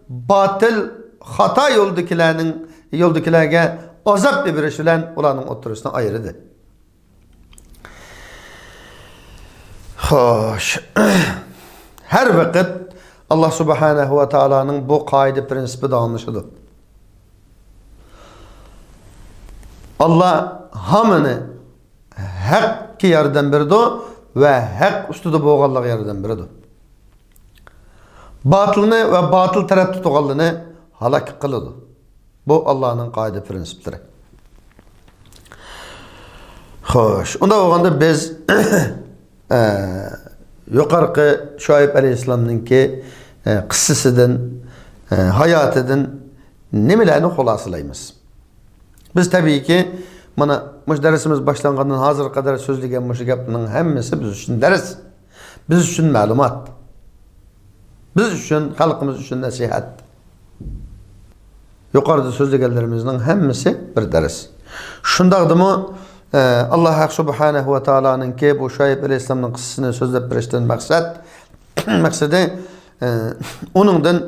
باتىل خاتا يولدىكىلەرنىڭ، يولدىكىلەرگە ئازاب بېرىش بىلەن ئۇلارنىڭ ئوتتۇرىسىنى ئايرىدى. خوش. ھەر ۋاقىت ئاللا سۇبھانەھۇ ۋە تائالانىڭ بۇ قائىدە پرىنسىپى داۋاملىشىدۇ. ئاللا ھامىنى ھەققە ياردەم بېرىدۇ ۋە ھەق ئۈستىدە بولغانلارغا ياردەم بېرىدۇ. باتىلنى ۋە باتىل تەرەپتە تۇرغانلىرىنى ھالاك قىلىدۇ. بۇ ئاللانىڭ قائىدە پرىنسىپلىرى. خوش، ئۇنداق بولغاندا بىز، ئە، يۇقىرىقى شۇئەيب ئەلەيھىسسالامنىڭكى، ئە، قىسسىسىدىن، ئە، ھاياتىدىن نېمىلەرنى خۇلاسىلايمىز؟ بىز تەبىئىيكى، مانا، مۇشۇ دەرسىمىز باشلانغاندىن ھازىرغا قەدەر سۆزلىگەن مۇشۇ گەپنىڭ ھەممىسى بىز ئۈچۈن دەرس. بىز ئۈچۈن مەلۇمات. بىز ئۈچۈن، خەلقىمىز ئۈچۈن نەسىھەت. يۇقىرىدا سۆزلىگەنلىرىمىزنىڭ ھەممىسى بىر دەرس. شۇنداقتىمۇ، ئە، ئاللا ھەق سۇبھانەھۇ ۋە تائالانىڭكى بۇ شۇئەيب ئەلەيھىسسالامنىڭ قىسسىسىنى سۆزلەپ بېرىشتىن مەقسەت، مەقسىتى، ئە، ئۇنىڭدىن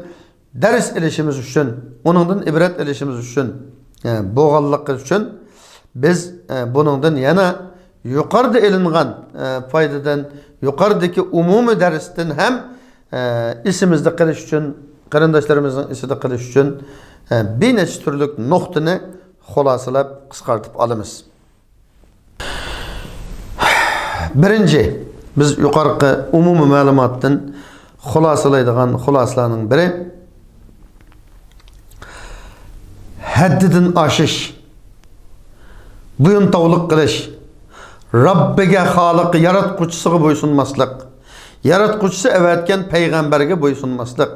دەرس ئېلىشىمىز ئۈچۈن، ئۇنىڭدىن ئىبرەت ئېلىشىمىز ئۈچۈن، ئە، بولغانلىقى ئۈچۈن بىز، ئە، بۇنىڭدىن يەنە يۇقىرىدا ئېلىنغان، ئە، پايدىدىن، يۇقىرىدىكى ئومۇمىي دەرستىن ھەم، ئە، ئېسىمىزدە قېلىش ئۈچۈن، قېرىنداشلىرىمىزنىڭ ئېسىدە قېلىش ئۈچۈن، ئە، بىر نەچچە تۈرلۈك نۇقتىنى خۇلاسىلاپ قىسقارتىپ ئالىمىز. بىرىنچى، بىز يۇقىرىقى ئومۇمىي مەلۇماتتىن خۇلاسىلايدىغان خۇلاسىلارنىڭ بىرى، ھەددىدىن ئاشىش، بويۇنتاۋلىق قىلىش، رەببىگە، خالىق، ياراتقۇچىسىغا بويسۇنماسلىق، ياراتقۇچىسى ئەۋەتكەن پەيغەمبەرگە بويسۇنماسلىق،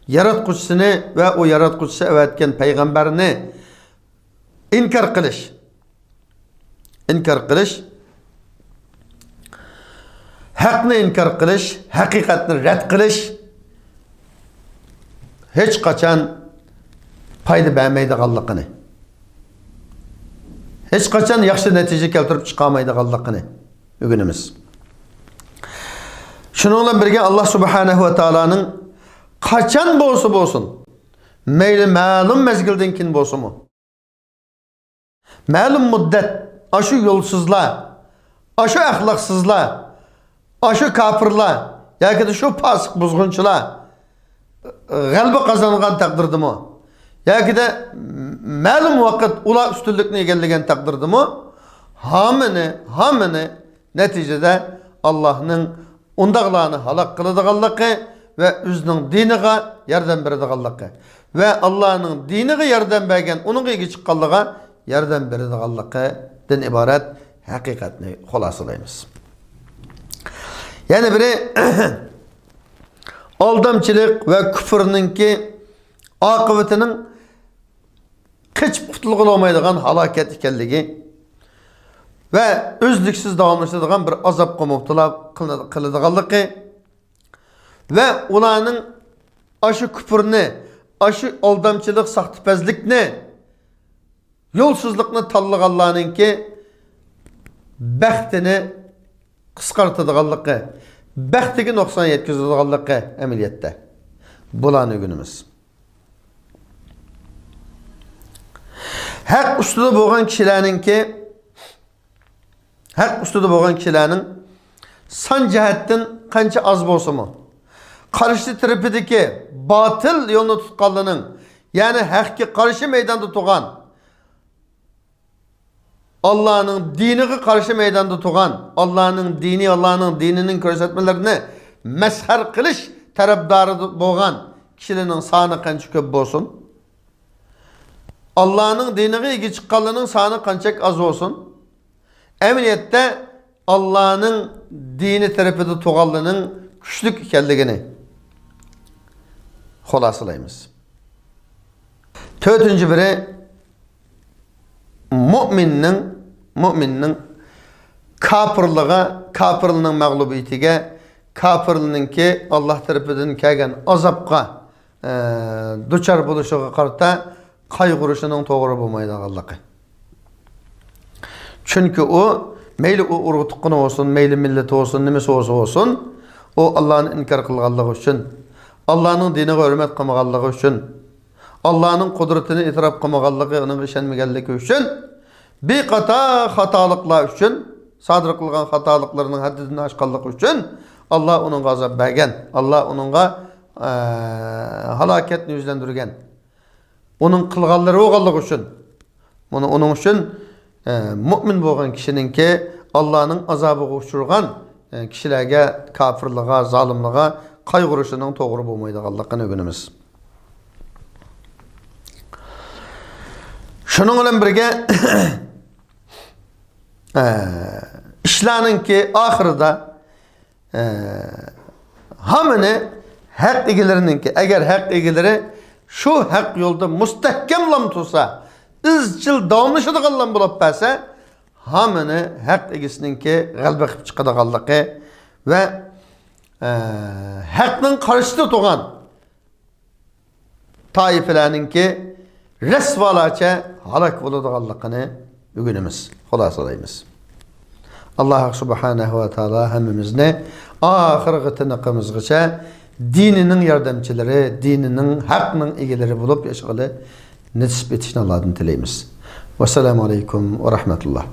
ياراتقۇچىسىنى ۋە ئۇ ياراتقۇچىسى ئەۋەتكەن پەيغەمبەرنى ئىنكار قىلىش. ئىنكار قىلىش، ھەقنى ئىنكار قىلىش، ھەقىقەتنى رەت قىلىش ھېچقاچان پايدا بەرمەيدىغانلىقىنى، ھېچقاچان ياخشى نەتىجە كەلتۈرۈپ چىقارمايدىغانلىقىنى ئۆگىنىمىز. شۇنىڭ بىلەن بىرگە، ئاللا سۇبھانەھۇ ۋە تائالانىڭ قاچان بولسا بولسۇن، مەيلى مەلۇم مەزگىلدىن كېيىن بولسىمۇ، مەلۇم مۇددەت ئاشۇ يولسىزلار، ئاشۇ ئەخلاقسىزلار، ئاشۇ كاپىرلار ياكىدە شۇ پاسىق بۇزغۇنچىلار غەلىبە قازانغان تەقدىردىمۇ، ياكىدە مەلۇم ۋاقىت ئۇلار ئۈستۈنلۈكنى ئىگىلىگەن تەقدىردىمۇ، ھامىنى، ھامىنى نەتىجىدە ئاللاھنىڭ ئۇنداقلارنى ھالاك قىلىدىغانلىقى ۋە ئۆزىنىڭ دىنىغا ياردەم بېرىدىغانلىقى ۋە ئاللانىڭ دىنىغا ياردەم بەرگەن، ئۇنىڭغا ئىگە چىققانلىقىغا ياردەم بېرىدىغانلىقىدىن ئىبارەت ھەقىقەتنى خۇلاسىلايمىز. يەنە بىرى، ئالدامچىلىق ۋە كۇفرنىڭكى ئاقىۋىتىنىڭ قېچىپ قۇتۇلغىلى بولمايدىغان ھالاكەت ئىكەنلىكى ۋە ئۈزلۈكسىز داۋاملىشىدىغان بىر ئازابقا مۇپتىلا قىلىنىدىغانلىقى ۋە ئۇلارنىڭ ئاشۇ كۇپرنى، ئاشۇ ئالدامچىلىق، ساختىپەزلىكنى، يولسىزلىقنى تاللىغانلارنىڭكى بەختىنى قىسقارتىدىغانلىقى، بەختىگە نۇقسان يەتكۈزىدىغانلىقى ئەمەلىيەتتە. بۇلارنى ئۆگىنىمىز. ھەق ئۈستىدە بولغان كىشىلەرنىڭكى، ھەق ئۈستىدە بولغان كىشىلەرنىڭ سان جەھەتتىن قانچە ئاز بولسىمۇ، قارشى تەرىپىدىكى باتىل يولنى تۇتقانلىرىنىڭ، يەنى ھەققە قارشى مەيداندا تۇرغان، ئاللانىڭ دىنىغا قارشى مەيداندا تۇرغان، ئاللانىڭ دىنى، ئاللانىڭ دىنىنىڭ كۆرسەتمىلىرىنى مەسخەر قىلىش تەرەپدارى بولغان كىشىلەرنىڭ سانى قانچە كۆپ بولسۇن، ئاللانىڭ دىنىغا ئىگە چىققانلارنىڭ سانى قانچەك ئاز بولسۇن، ئەمەلىيەتتە ئاللانىڭ دىنى تەرىپىدە تۇرغانلارنىڭ كۈچلۈك ئىكەنلىكىنى، خۇلاسىلايمىز. تۆتىنچى بىرى، مۇئمىننىڭ، مۇئمىننىڭ كاپىرلىقىغا، كاپىرلىقنىڭ مەغلۇبىيىتىگە، كاپىرلىقنىڭكى ئاللا تەرىپىدىن كەلگەن ئازابقا، ئە، دۇچار بولۇشىغا قارىتا قايغۇرۇشىنىڭ توغرا بولمايدىغانلىقى. چۈنكى ئۇ، مەيلى ئۇ ئۇرۇق تۇغقىنى بولسۇن، مەيلى مىللىتى بولسۇن، نېمىسى بولسا بولسۇن، ئۇ ئاللانى ئىنكار قىلغانلىقى ئۈچۈن، ئاللانىڭ دىنىغا ھۆرمەت قىلمىغانلىقى ئۈچۈن، ئاللانىڭ قۇدرىتىنى ئېتىراپ قىلمىغانلىقى، ئۇنىڭغا ئىشەنمىگەنلىكى ئۈچۈن، بىر قاتار خاتالىقلار ئۈچۈن، سادىر قىلغان خاتالىقلىرىنىڭ ھەددىدىن ئاشقانلىقى ئۈچۈن، ئاللا ئۇنىڭغا ئازاب بەرگەن، ئاللا ئۇنىڭغا، ئە، ھالاكەتنى يۈزلەندۈرگەن. ئۇنىڭ قىلغانلىرى بولغانلىقى ئۈچۈن، مانا ئۇنىڭ ئۈچۈن، ئە، مۇئمىن بولغان كىشىنىڭكى ئاللانىڭ ئازابىغا ئۇچرىغان، ئە، كىشىلەرگە، كاپىرلارغا، زالىملارغا قايغۇرۇشىنىڭ توغرا بولمايدىغانلىقىنى ئۆگىنىمىز. شۇنىڭ بىلەن بىرگە، ئە، ئىشلارنىڭكى ئاخىرىدا ئە، ھامىنى ھەق ئىگىلىرىنىڭكى، ئەگەر ھەق ئىگىلىرى شۇ ھەق يولدا مۇستەھكەملام تۇرسا، ئىزچىل داۋاملىشىدىغانلام بولۇپ بەرسە، ھامىنى ھەق ئىگىسىنىڭكى غەلىبە قىلىپ چىقىدىغانلىقى ۋە، ئە، ھەقنىڭ قارشىسىدا تۇرغان تائىپىلەرنىڭكى رەسۋالارچە ھالاك بولىدىغانلىقىنى ئۆگىنىمىز، خۇلاسىلايمىز. ئاللا سۇبھانەھۇ ۋە تائالا ھەممىمىزنى ئاخىرقى تىنىقىمىزغىچە دىنىنىڭ ياردەمچىلىرى، دىنىنىڭ، ھەقنىڭ ئىگىلىرى بولۇپ ياشىغىلى نېسىپ ئېتىشنى ئاللادىن تىلەيمىز. ۋەسسالامۇ ئەلەيكۇم ۋە رەھمەتۇللا.